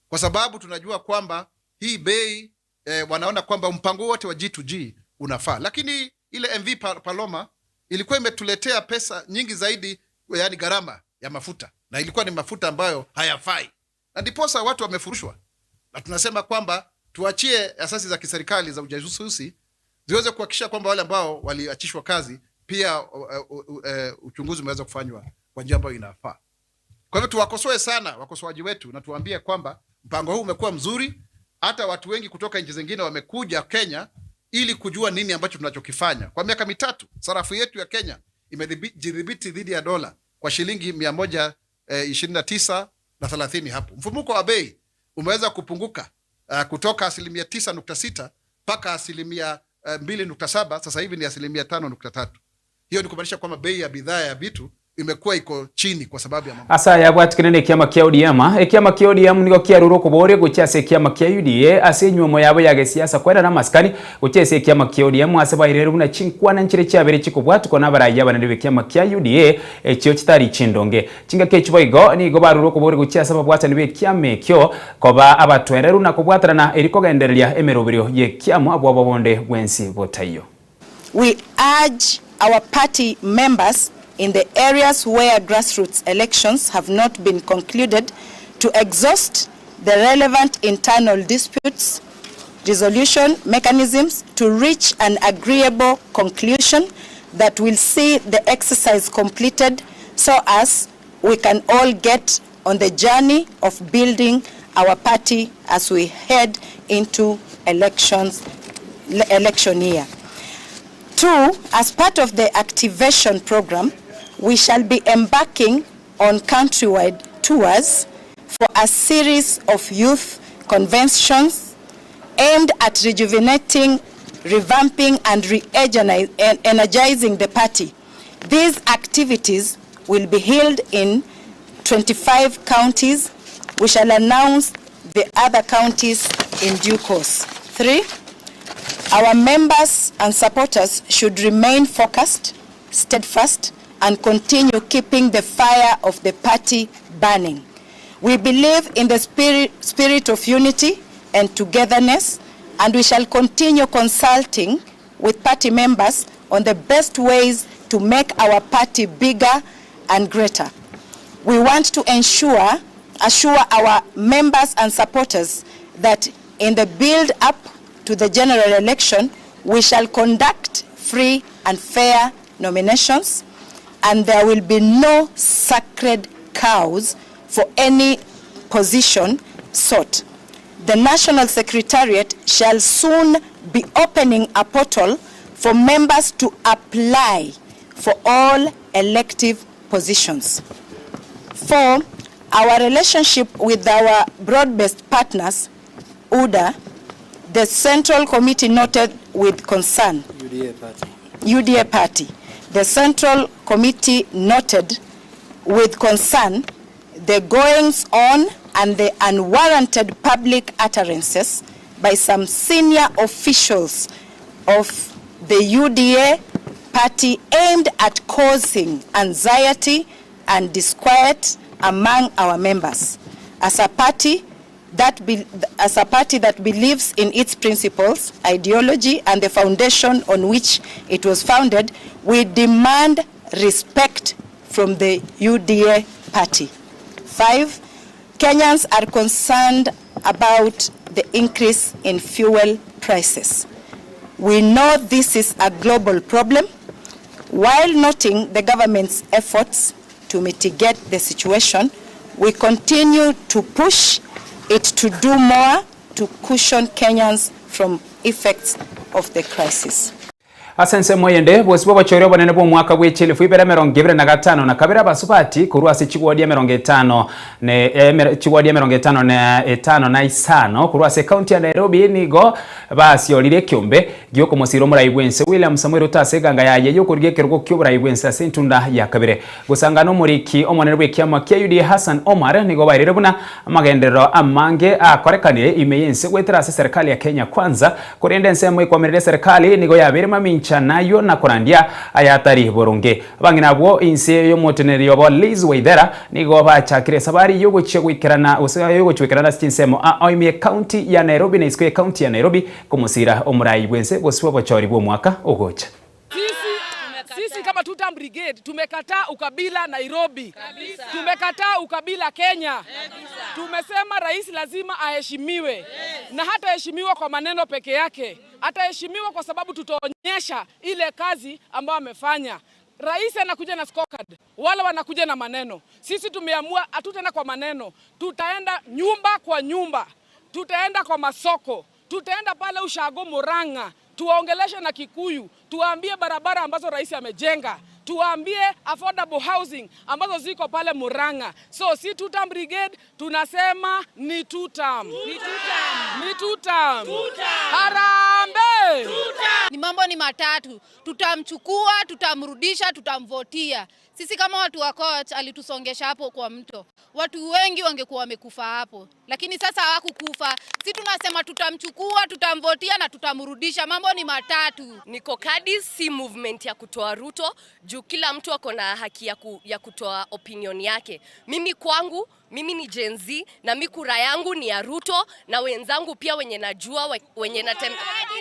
kwa sababu tunajua kwamba hii bei eh, wanaona kwamba mpango wote wa G2G unafaa, lakini ile MV Paloma ilikuwa imetuletea pesa nyingi zaidi, yaani gharama ya mafuta, na ilikuwa ni mafuta ambayo hayafai, na ndiposa watu wamefurushwa, na tunasema kwamba tuachie asasi za kiserikali za ujasusi ziweze kuhakikisha kwamba wale ambao waliachishwa kazi pia uh, uh, uh, uchunguzi umeweza kufanywa kwa njia ambayo inafaa. Kwa hivyo tuwakosoe sana wakosoaji wetu na tuwaambie kwamba mpango huu umekuwa mzuri. Hata watu wengi kutoka nchi zingine wamekuja Kenya ili kujua nini ambacho tunachokifanya. Kwa miaka mitatu sarafu yetu ya Kenya imejidhibiti dhidi ya dola kwa shilingi 129 na 30 hapo. Mfumuko wa bei umeweza kupunguka uh, kutoka asilimia 9.6 mpaka asilimia uh, 2.7, sasa hivi ni asilimia 5.3. Hiyo ni kumaanisha kwamba bei ya bidhaa ya vitu imekuwa iko chini kwa sababu ya mambo Ase aya abwatikire na ekiama kia ODM, ekiama kia ODM nigo kiarure okoboria gochia ase ekiama kia UDA ase enyuomo yabo ya gesiasa koera na amasikani gochia ase ekiama kia ODM ase bairerwe buna chinkwana nchire chiabere chikobwatukwa na abaraiya abanene b'ekiama kia UDA echio chitari chindonge. Chingaki echi boigo nigo barure okoboria gochia ase ababwatani b'ekiama ekio koba abatwereru na kobwatanana eri kogendereria emeroberio y'ekiamo abwo bonde bwensi botaiyo. We urge our party members in the areas where grassroots elections have not been concluded to exhaust the relevant internal disputes resolution mechanisms to reach an agreeable conclusion that will see the exercise completed so as we can all get on the journey of building our party as we head into elections, election year. Two, as part of the activation program, we shall be embarking on countrywide tours for a series of youth conventions aimed at rejuvenating, revamping, and re-energizing the party. These activities will be held in 25 counties. We shall announce the other counties in due course. 3, our members and supporters should remain focused, steadfast, and continue keeping the fire of the party burning. We believe in the spirit of unity and togetherness, and we shall continue consulting with party members on the best ways to make our party bigger and greater. We want to assure our members and supporters that in the build-up to the general election, we shall conduct free and fair nominations, and there will be no sacred cows for any position sought. The National Secretariat shall soon be opening a portal for members to apply for all elective positions. 4, our relationship with our broad-based partners, UDA, the Central Committee noted with concern. UDA party. UDA party. The Central Committee noted with concern the goings on and the unwarranted public utterances by some senior officials of the UDA party aimed at causing anxiety and disquiet among our members. As a party that be, as a party that believes in its principles, ideology, and the foundation on which it was founded, we demand respect from the UDA party. 5, Kenyans are concerned about the increase in fuel prices. We know this is a global problem. While noting the government's efforts to mitigate the situation, we continue to push it to do more to cushion Kenyans from effects of the crisis. Ase ensemo eyende, bosibwa obochori obonene bw'omwaka bwe chielfu ibere 25 na kabere abasubati korwa ase chigwodi 50 ne chigwodi 55 na isano korwa ase ekaunti ya Nairobi nigo basiorire ekiombe gi'okomosira omorai bw'ense William Samoei Ruto ase eganga yaye y'okorigia ekerogo ki'oborai bw'ense ase entunda ya kabere. Gosangana omoriki omonene bw'ekiama kia UDA Hassan Omar nigo bairire buna amagenderero amange akorekanire ime y'ense goetera ase serikali ya Kenya Kwanza korende ensemo ekwamerire eserikali nigo yabeire mamincha nayio na korandia ayatari boronge. Abang'ina abwo inse y'omoteneneri obo Liz Waithera nigo bachakire esabari y'ogochia goikerana gose y'ogochia goikerana ase chinsemo ao ime y'ecounty ya Nairobi na isiko y'ecounty ya Nairobi komosira omorai bw'ense gose obochori bw'omwaka ogocha. Sisi, sisi kama Two Term Brigade tumekataa ukabila Nairobi. Tumekataa ukabila Kenya. Tumesema rais lazima aheshimiwe. Yes. Na hataheshimiwa kwa maneno peke yake, ataheshimiwa kwa sababu tutaonyesha ile kazi ambayo amefanya. Rais anakuja na scorecard, wala wanakuja na maneno. Sisi tumeamua hatutaenda kwa maneno, tutaenda nyumba kwa nyumba, tutaenda kwa masoko, tutaenda pale Ushago Murang'a, tuwaongeleshe na Kikuyu, tuwaambie barabara ambazo rais amejenga, tuwaambie affordable housing ambazo ziko pale Murang'a. So si two term brigade, tunasema ni two term. Ni two term. Ni two term. Harambee! Ni mambo ni matatu, tutamchukua, tutamrudisha, tutamvotia. Sisi kama watu wa Koch alitusongesha hapo kwa mto, watu wengi wangekuwa wamekufa hapo, lakini sasa hawakukufa. Si tunasema tutamchukua, tutamvotia na tutamrudisha. Mambo ni matatu. Niko kadi, si movement ya kutoa Ruto juu kila mtu ako na haki ya, ku, ya kutoa opinion yake. Mimi kwangu mimi ni Gen Z na mi kura yangu ni ya Ruto na wenzangu pia wenye najua wenye natem,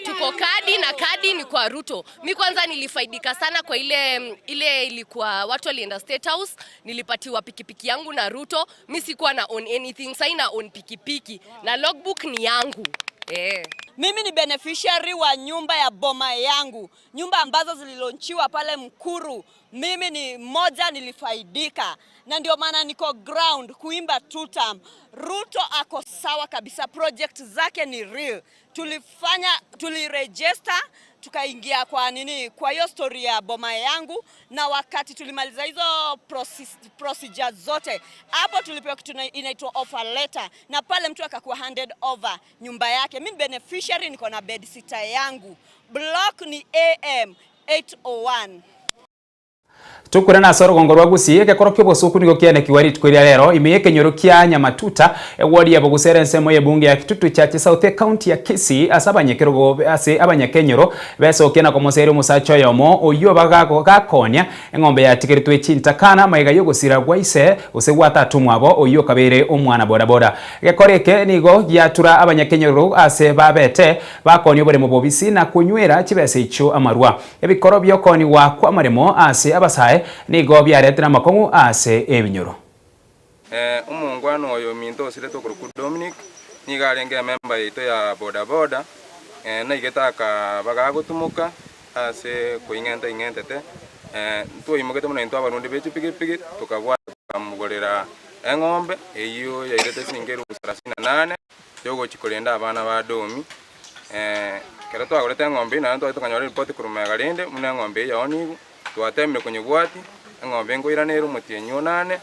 tuko kadi na kadi ni kwa Ruto. Mi kwanza nilifaidika sana kwa ile ile ilikuwa watu walienda State House, nilipatiwa pikipiki yangu na Ruto. Mi sikuwa na own anything, sasa na own pikipiki na logbook ni yangu eh. Mimi ni beneficiary wa nyumba ya boma yangu, nyumba ambazo zililonchiwa pale Mkuru. Mimi ni mmoja nilifaidika, na ndio maana niko ground kuimba two term. Ruto ako sawa kabisa, project zake ni real. Tulifanya, tuliregister tukaingia kwa nini, kwa hiyo story ya boma yangu, na wakati tulimaliza hizo procedure zote, hapo tulipewa kitu inaitwa offer letter, na pale mtu akakuwa handed over nyumba yake. Mimi beneficiary, niko na bed sitter yangu, block ni AM 801. Tokure nase orogongo rwa Gusii, egekoro ki'obosuku nigo kianekiwa rituko riria rero ime y'ekenyoro kia Nyamatuta, eward ya Bogusa ere ensemo y'ebunge ya Kitutu Chache South ecounty ya Kisii ase abanyakerogo ase abanyakenyoro besokia na komoseria omosacha oyomo oyio bagakonya eng'ombe yatigeretwe chintakana amaiga y'ogosira gwa ise gose gwa tata omwabo oyio okabeire omwana bodaboda. Egekoro eke nigo giatura abanyakenyoro ase babete bakonia oboremo bobisi na konywera chibesa echio amarwa. Ebikoro bi'okoonigwa kw'amaremo ase abasae nigo biaretire amakong'u ase ebinyoro. Omongwana oyo ominto osirete okorokwa Dominic nigo arenge ememba yaito ya boda boda, naigete akaba gagotumoka ase koing'enta ing'entete, ntwaimogete buna intwe abarundi be chipigipigi tokabwata tokamogorera eng'ombe eyio yairete siringi elifu sarasini na nane yogochia korenda abana ba Domi. Ekero twagorete eng'ombe eyio naende twachia tokanyora eripoti korwa magega rende buna eng'ombe eyio yaonigwe, twatemire konyebwatia, eng'ombe nkoirana ere omotienyi onane,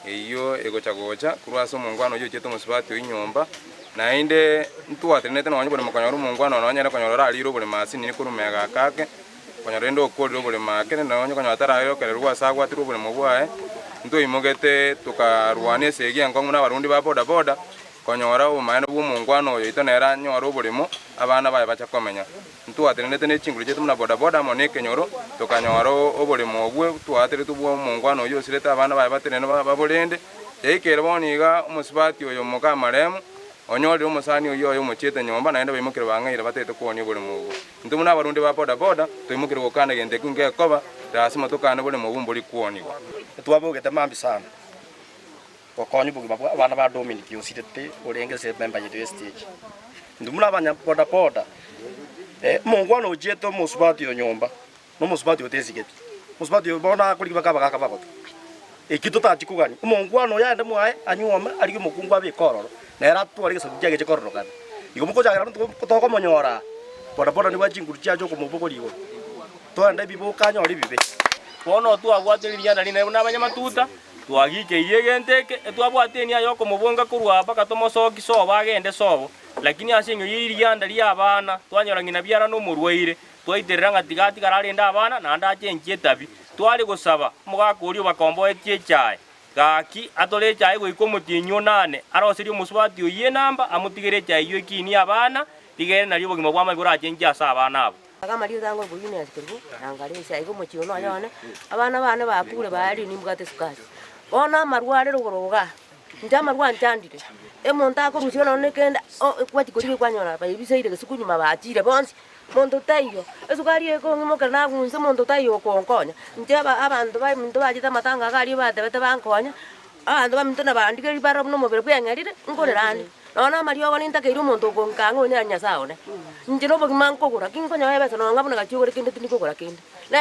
eyio egocha gocha korwa ase omongwana oyio ochiete omosubati oyio nyomba, naende ntwatenenete nonye oboremo konyora omongwana oyo nonye ere konyora orarire oboremo ase nini korwa magega ake ake, konyora rende okorire oboremo ake, rende nonye konyora tarayokererwa ase agwatirwe oboremo bwaye, ntwaimogete tokarwana esegi enkong'u na abarundi ba bodaboda. Konyora obomaene bw'omongwana oyo oito nere anyore oboremo, abana baye bache komenya. Ntwatenenete ne chinguru chiaito buna bodaboda amo nekenyoro, tokanyora oboremo obwe twateretwe bw'omongwana oyio osirete abana baye batenene baborende. Yaikeire bono iga omosubati oyo moka amaremu, onyorire omosani oyio oye omochiete nyomba, naende baimokire bang'aire batagete koonia oboremo obwo. Intwe buna abarundi ba bodaboda, toimokire gokana egento ekio ngekoba, lasima tokane boremo obwo mbori koonigwa. Twabogete mambia sana. Gokonya obogima bwa abana ba Dominic osirete orenge ase ememba yaito ye stage. Intwe buna abanya boda boda, omongwana ochiete omosubati o nyomba, na omosubati otesigeti. Omosubati oyo bono akorigia mpaka abagaka bagote. Ekio totachi kogania, omongwana oyo aende mwaye anyuome arigie omokungu abeke ororo, nere atware egesaku kiaye geche kororokana. Igo mokochakera tokomonyora aa, boda boda nibwate chinguru chiaye chia okomobogoria igoro. Twagenda ebibe okanyora ebibe. Bono twabwate ririanda rinene buna abanyamatuta, twagikeirie egento eke, etwabwate enia y'okomobonga korwa aa mpaka tomosoki sobo agende sobo, lakini ase eng'encho ye ririanda ri'abana, twanyora ng'ina biara nomorwaire, twaiterera ng'a tiga atigare arende abana, naende achenchie etabi. Tware gosaba omogaka oria obakomboetie echae, gaki atore echae goika omotienyi onane, aroserie omosubati oyio enamba, amotigere echae eyio ekinie abana, rigere nario obogima bw'amabi borachenchie ase abana abwo. Iga amarieta ango Eunice Kerubo, na Ngaresi aiga omochie one oye one, abana bane bakure baarire nimbwate esukari. Bono amarwa are rogoro igaa, inche amarwa anchandire, omonto akorusia nonye na ekende o kwachia korigia kwanyora baibiseire gesuku nyuma bachire bonsi, monto taiyo. Esukari eye ekong'imokera nagunse monto taiyo okonkonya. Inche aba abanto baminto bachete amatanga iga aria batebete bankonye, abanto baminto nabandigereria barore buna omobere bweng'erire, nkorera ande. Nonya na amariogo nintakeire omonto okonkaa ng'a oyo nere Nyasae one. Inche nobogima nkogora, ki nkonyora ebesa nonya ng'a buna gachia ogore kende tindi kogora kende. Na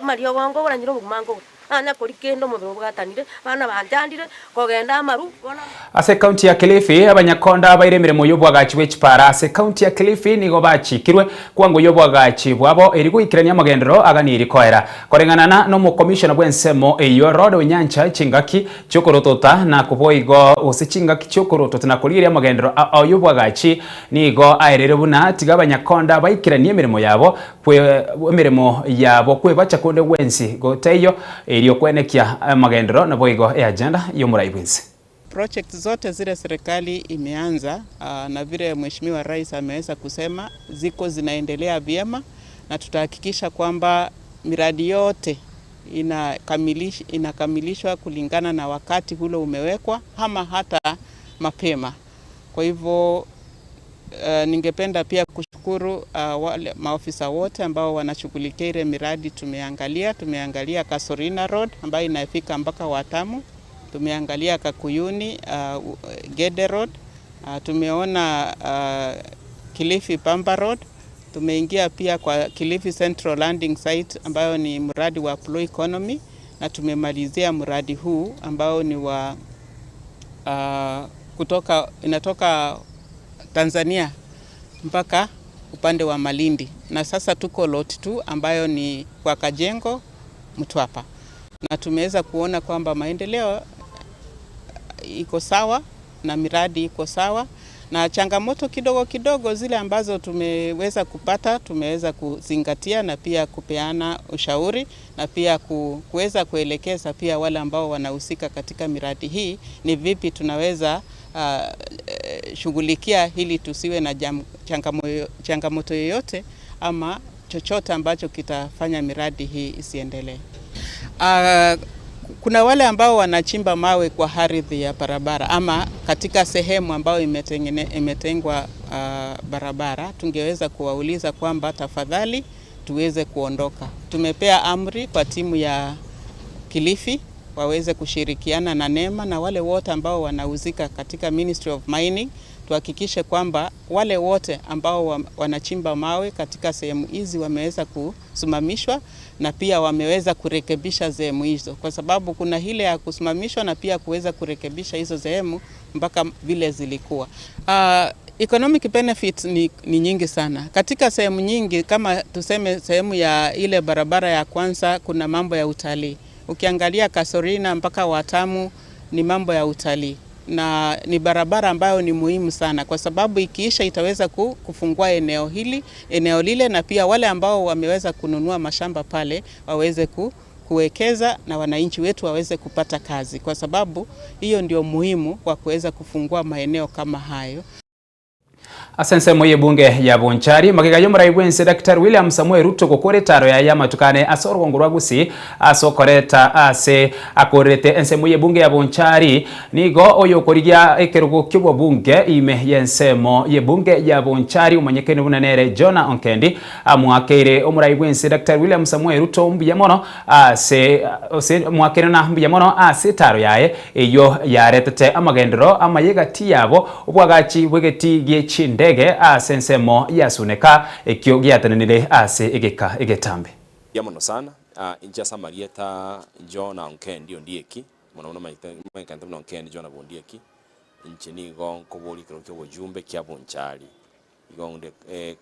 amariogo nkogora inche nobogima nkogora, nanya koria kende omobere obwatanire, abana banchandire, kogenda amaru, bono. Ase ekaunti ya Kilifi, abanyakonda baire emeremo y'oboagachi bwe chipara ase ekaunti ya Kilifi nigo bachikirwe kwangoyia oboagachi bwabo eri goikerania amagenderero aganirie koera. Koreng'anana nomokomishona bw'ensemo eyio Rod Onyancha chingaki chi'okorotota na koboigo gose chingaki chi'okorotota na korigereria amagenderero ao y'oboagachi nigo aereire buna tiga abanyakonda baikeranie emeremo yabo kwe emeremo yabo kwebacha konde gwensi gotaiyo erio kwenekia amagenderero naboigo eagenda y'omorai bwensi. Projects zote zile serikali imeanza na vile Mheshimiwa Rais ameweza kusema ziko zinaendelea vyema na tutahakikisha kwamba miradi yote inakamilishwa kulingana na wakati hulo umewekwa ama hata mapema. Kwa hivyo ningependa pia kushukuru wale maofisa wote ambao wanashughulikia ile miradi tumeangalia. Tumeangalia Kasorina Road ambayo inafika mpaka Watamu, tumeangalia Kakuyuni Gede Road, tumeona Kilifi Pamba Road, tumeingia pia kwa Kilifi Central Landing Site ambayo ni mradi wa Blue Economy, na tumemalizia mradi huu ambao ni wa kutoka, inatoka Tanzania mpaka upande wa Malindi, na sasa tuko lot 2 ambayo ni kwa Kajengo Mtwapa, na tumeweza kuona kwamba maendeleo iko sawa na miradi iko sawa, na changamoto kidogo kidogo zile ambazo tumeweza kupata tumeweza kuzingatia na pia kupeana ushauri na pia kuweza kuelekeza pia wale ambao wanahusika katika miradi hii ni vipi tunaweza shughulikia hili tusiwe na changamoto yoyote ama chochote ambacho kitafanya miradi hii isiendelee. Kuna wale ambao wanachimba mawe kwa ardhi ya barabara ama katika sehemu ambayo imetengwa barabara, tungeweza kuwauliza kwamba tafadhali tuweze kuondoka. Tumepea amri kwa timu ya Kilifi waweze kushirikiana na NEMA na wale wote ambao wanahusika katika Ministry of Mining, tuhakikishe kwamba wale wote ambao wanachimba mawe katika sehemu hizi wameweza kusimamishwa na pia wameweza kurekebisha sehemu hizo, kwa sababu kuna ile ya kusimamishwa na pia kuweza kurekebisha hizo sehemu mpaka vile zilikuwa. Economic benefits ni nyingi sana katika sehemu nyingi, kama tuseme sehemu ya ile barabara ya kwanza, kuna mambo ya utalii. Ukiangalia Kasorina mpaka Watamu ni mambo ya utalii na ni barabara ambayo ni muhimu sana, kwa sababu ikiisha itaweza kufungua eneo hili, eneo lile, na pia wale ambao wameweza kununua mashamba pale waweze kuwekeza na wananchi wetu waweze kupata kazi, kwa sababu hiyo ndio muhimu kwa kuweza kufungua maeneo kama hayo. Ase ensemo y'ebunge ya Bonchari magega y'omorai bwense Daktari William Samoei Ruto gokora etaro yaye y'amatukane ase orugongo rwa Gusii ase okoreta ase akorerete ensemo y'ebunge ya Bonchari nigo oyo okorigia ekerogo ki'obobunge ime y'ensemo y'ebunge ya Bonchari omonyekene buna nere Jonah Onkendi amwakeire omorai bwense Daktari William Samoei Ruto mbuya mono ase ase mwakeire na mbuya mono ase etaro yaye eyio yaretete amagenderero amaye gati yabo obwagachi bw'egetii gie chindege ase ensemo ya Suneka ekio giatenenire ase egeka egetambe. Mbuya mono sana, inche ase amarieta Jonah Onkendi Ondieki, mono mono omanyete omanyekante buna Onkendi Jonah bw'Ondieki, inche nigo nkoboria ekerogo kia obojumbe kia Bonchari, igo onde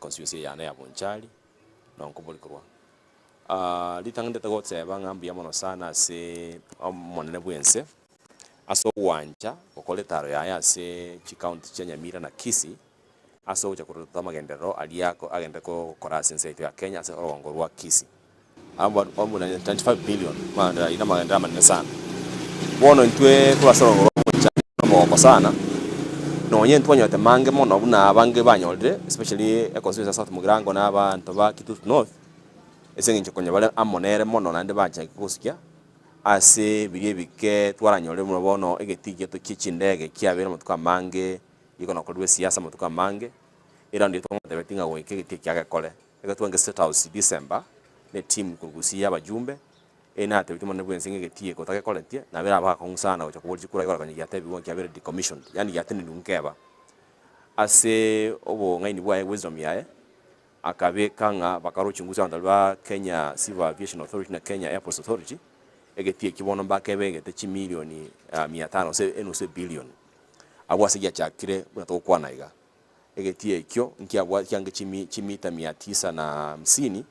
constituency yane ya Bonchari, nabo nkoboria korwa. Ritang'ani ndete goteba ng'a mbuya mono sana ase omonene bw'ense, ase ogwancha gokora etaro yaye ase chicounty chia Nyamira na Kisii, ase ogocha koreta amagenderero aria agende gokora ase ense yaito ya Kenya ase orogongo rwa Kisii. Abwo buna 25 billion amagenderero ayio namagenderero amanene sana. Bono intwe korwa ase orogongo rwa Bonchari nomogoko sana, nonye ntwanyorete mange mono buna abange banyorire especially econstituency ya South Mugirango na abanto ba Kitutu North, ase eng'encho konya bare amo nere mono naende bachake gosukia ase biria ebike twaranyore buna bono egetii giato kie chindege kiabeire amatuko amange, igo nakorwa esiasa amatuko amange, eraundi eye twamotebetie ng'a goika egetii ekiya gekore. Ekero twange State House December, ne team korwa Gusii ya abajumbe, eye natebetie omonene bwensi ng'a egetii eke otagekoretie, nabere abe akong'u sana gocha koboria chikura igoro konya giatebigwa ng'a kiabeire decommissioned, yaani giatenenigwe nkeba. Ase obong'aini bwaye wisdom yaye, akabeka ng'a bakare uchunguzi abanto baria ba Kenya Civil Aviation Authority na Kenya Airports Authority, egetii ekio bono mbakebegete chimilioni mia tano gose enusu ebilion, abwo ase giachakire buna togokwana iga. Egetii ekio nkiabwate kiange chimi chimita mia tisa na hamsini,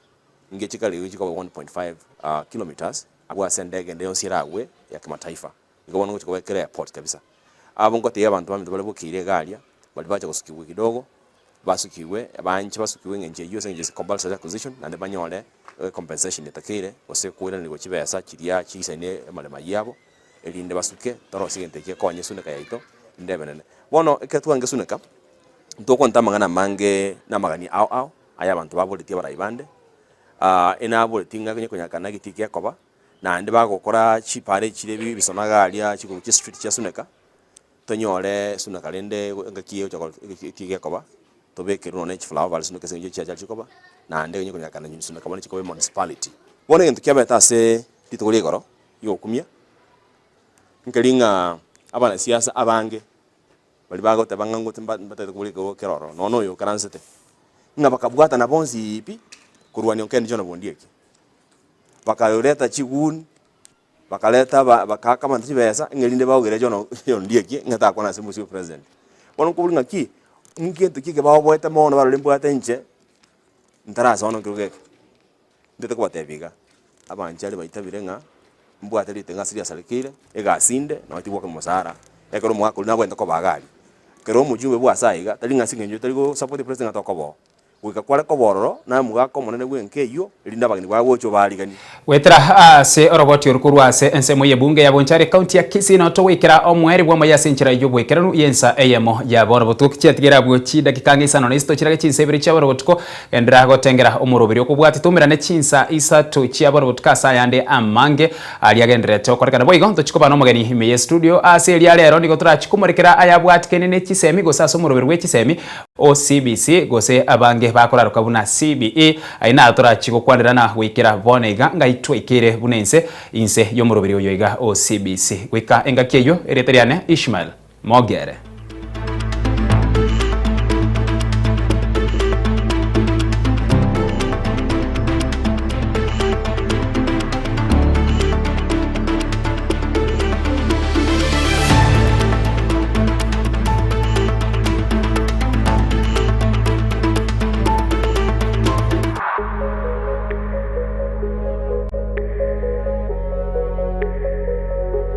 ngechika rirorio chikoba 1.5 kilometres, abwo ase endege ende yonsi eragwe ya kimataifa. Igo bono ngochia koba kera airport kabisa. Abwo ngotebia abanto baminto baria bokeire iga aria, baria bacha gosukigwa kidogo, basukigwe, abanche basukigwe eng'encho eyio ase eng'encho ase compulsory acquisition, naende banyore compensation etakeire, gose koiranerigwa chibesa chiria chiisaine amaremo ayio abo, erinde basuke, torosie egento ekio gekonye esuneka yaito, rinde ebe enene. Bono ekero twange esuneka, ntokonta amang'ana amange na amagani ao ao, aya abanto baboretie abarai bande, enaboretie ng'a onye konyakana egetii gekoba, Naende bagokora chipara echire ebisonaga aria chiguru chia street chia Suneka, tonyore Suneka rende engaki egocha korwa eki gekoba, tobekerwe nonya ne chiflower bare Suneka ase eng'encho chiachari chikoba, naende onye konyakana Suneka bono chikoba emunicipality. Bono egento kiabete ase rituko ria igoro riogokumia, nkeri ng'a abanasiasa abange baria bagoteba ng'a ngote mbatagete kobora ekerogo kere ororo, nonya oyo okaransete, ng'a bakabwatana bonsi pi, korwania Okendi John Bondieki. Bakareta chiguni, bakareta aba bakaaka abanto chibesa ng'a erinde baogere John Ondieki ng'a takwana ase omosio president. Bono nkoboria ng'aki, ngento ki eke baoboete mono barore mbwate inche, ntarasoa nonye ekerogo eke. Ntete kobatebia iga, abanchari baitabire ng'a mbwate riteng'u ase riasarekeire, egasi inde, nonye tibwaka omosara, ekero omogaka oria nabwenerete koba iga aria. Ekero omojumbe bwa ase aiga, tari ng'a ase eng'encho tari go support president ng'a tokoboa. Goika kware koba ororo namogaka omonene bw'enka eyio, erinde abageni baye gocha obaariganie. Goetera ase oroboti oru korwa ase ensemo y'ebunge ya Bonchari ekaunti ya Kisii nao togoikera omoerio bw'amaya ase enchera y'oboikeranu y'ensa eyemo ya bono botuko chiatigere abwo chidakika ang'e isano na isato chirage chinsa ibere chia bono botuko genderera gotengera omoroberi okobwati toumerane chinsa isato chia bono botuko ase ayande amange aria agendererete okorekana boigo ntochi koba nomogeni ime y'estudio ase eria rero nigo torachi komorekera ayabwatikene ne chisemi gose ase omoroberi bwe chisemi O CBC, gose abange bakoraroka buna CBE, aye naro torachi gokwanerana goikera bono iga ngai twaikeire buna ense inse y'omoroberi oyo iga o CBC. Goika engaki eyio, erieta riane Ishmael Mogere.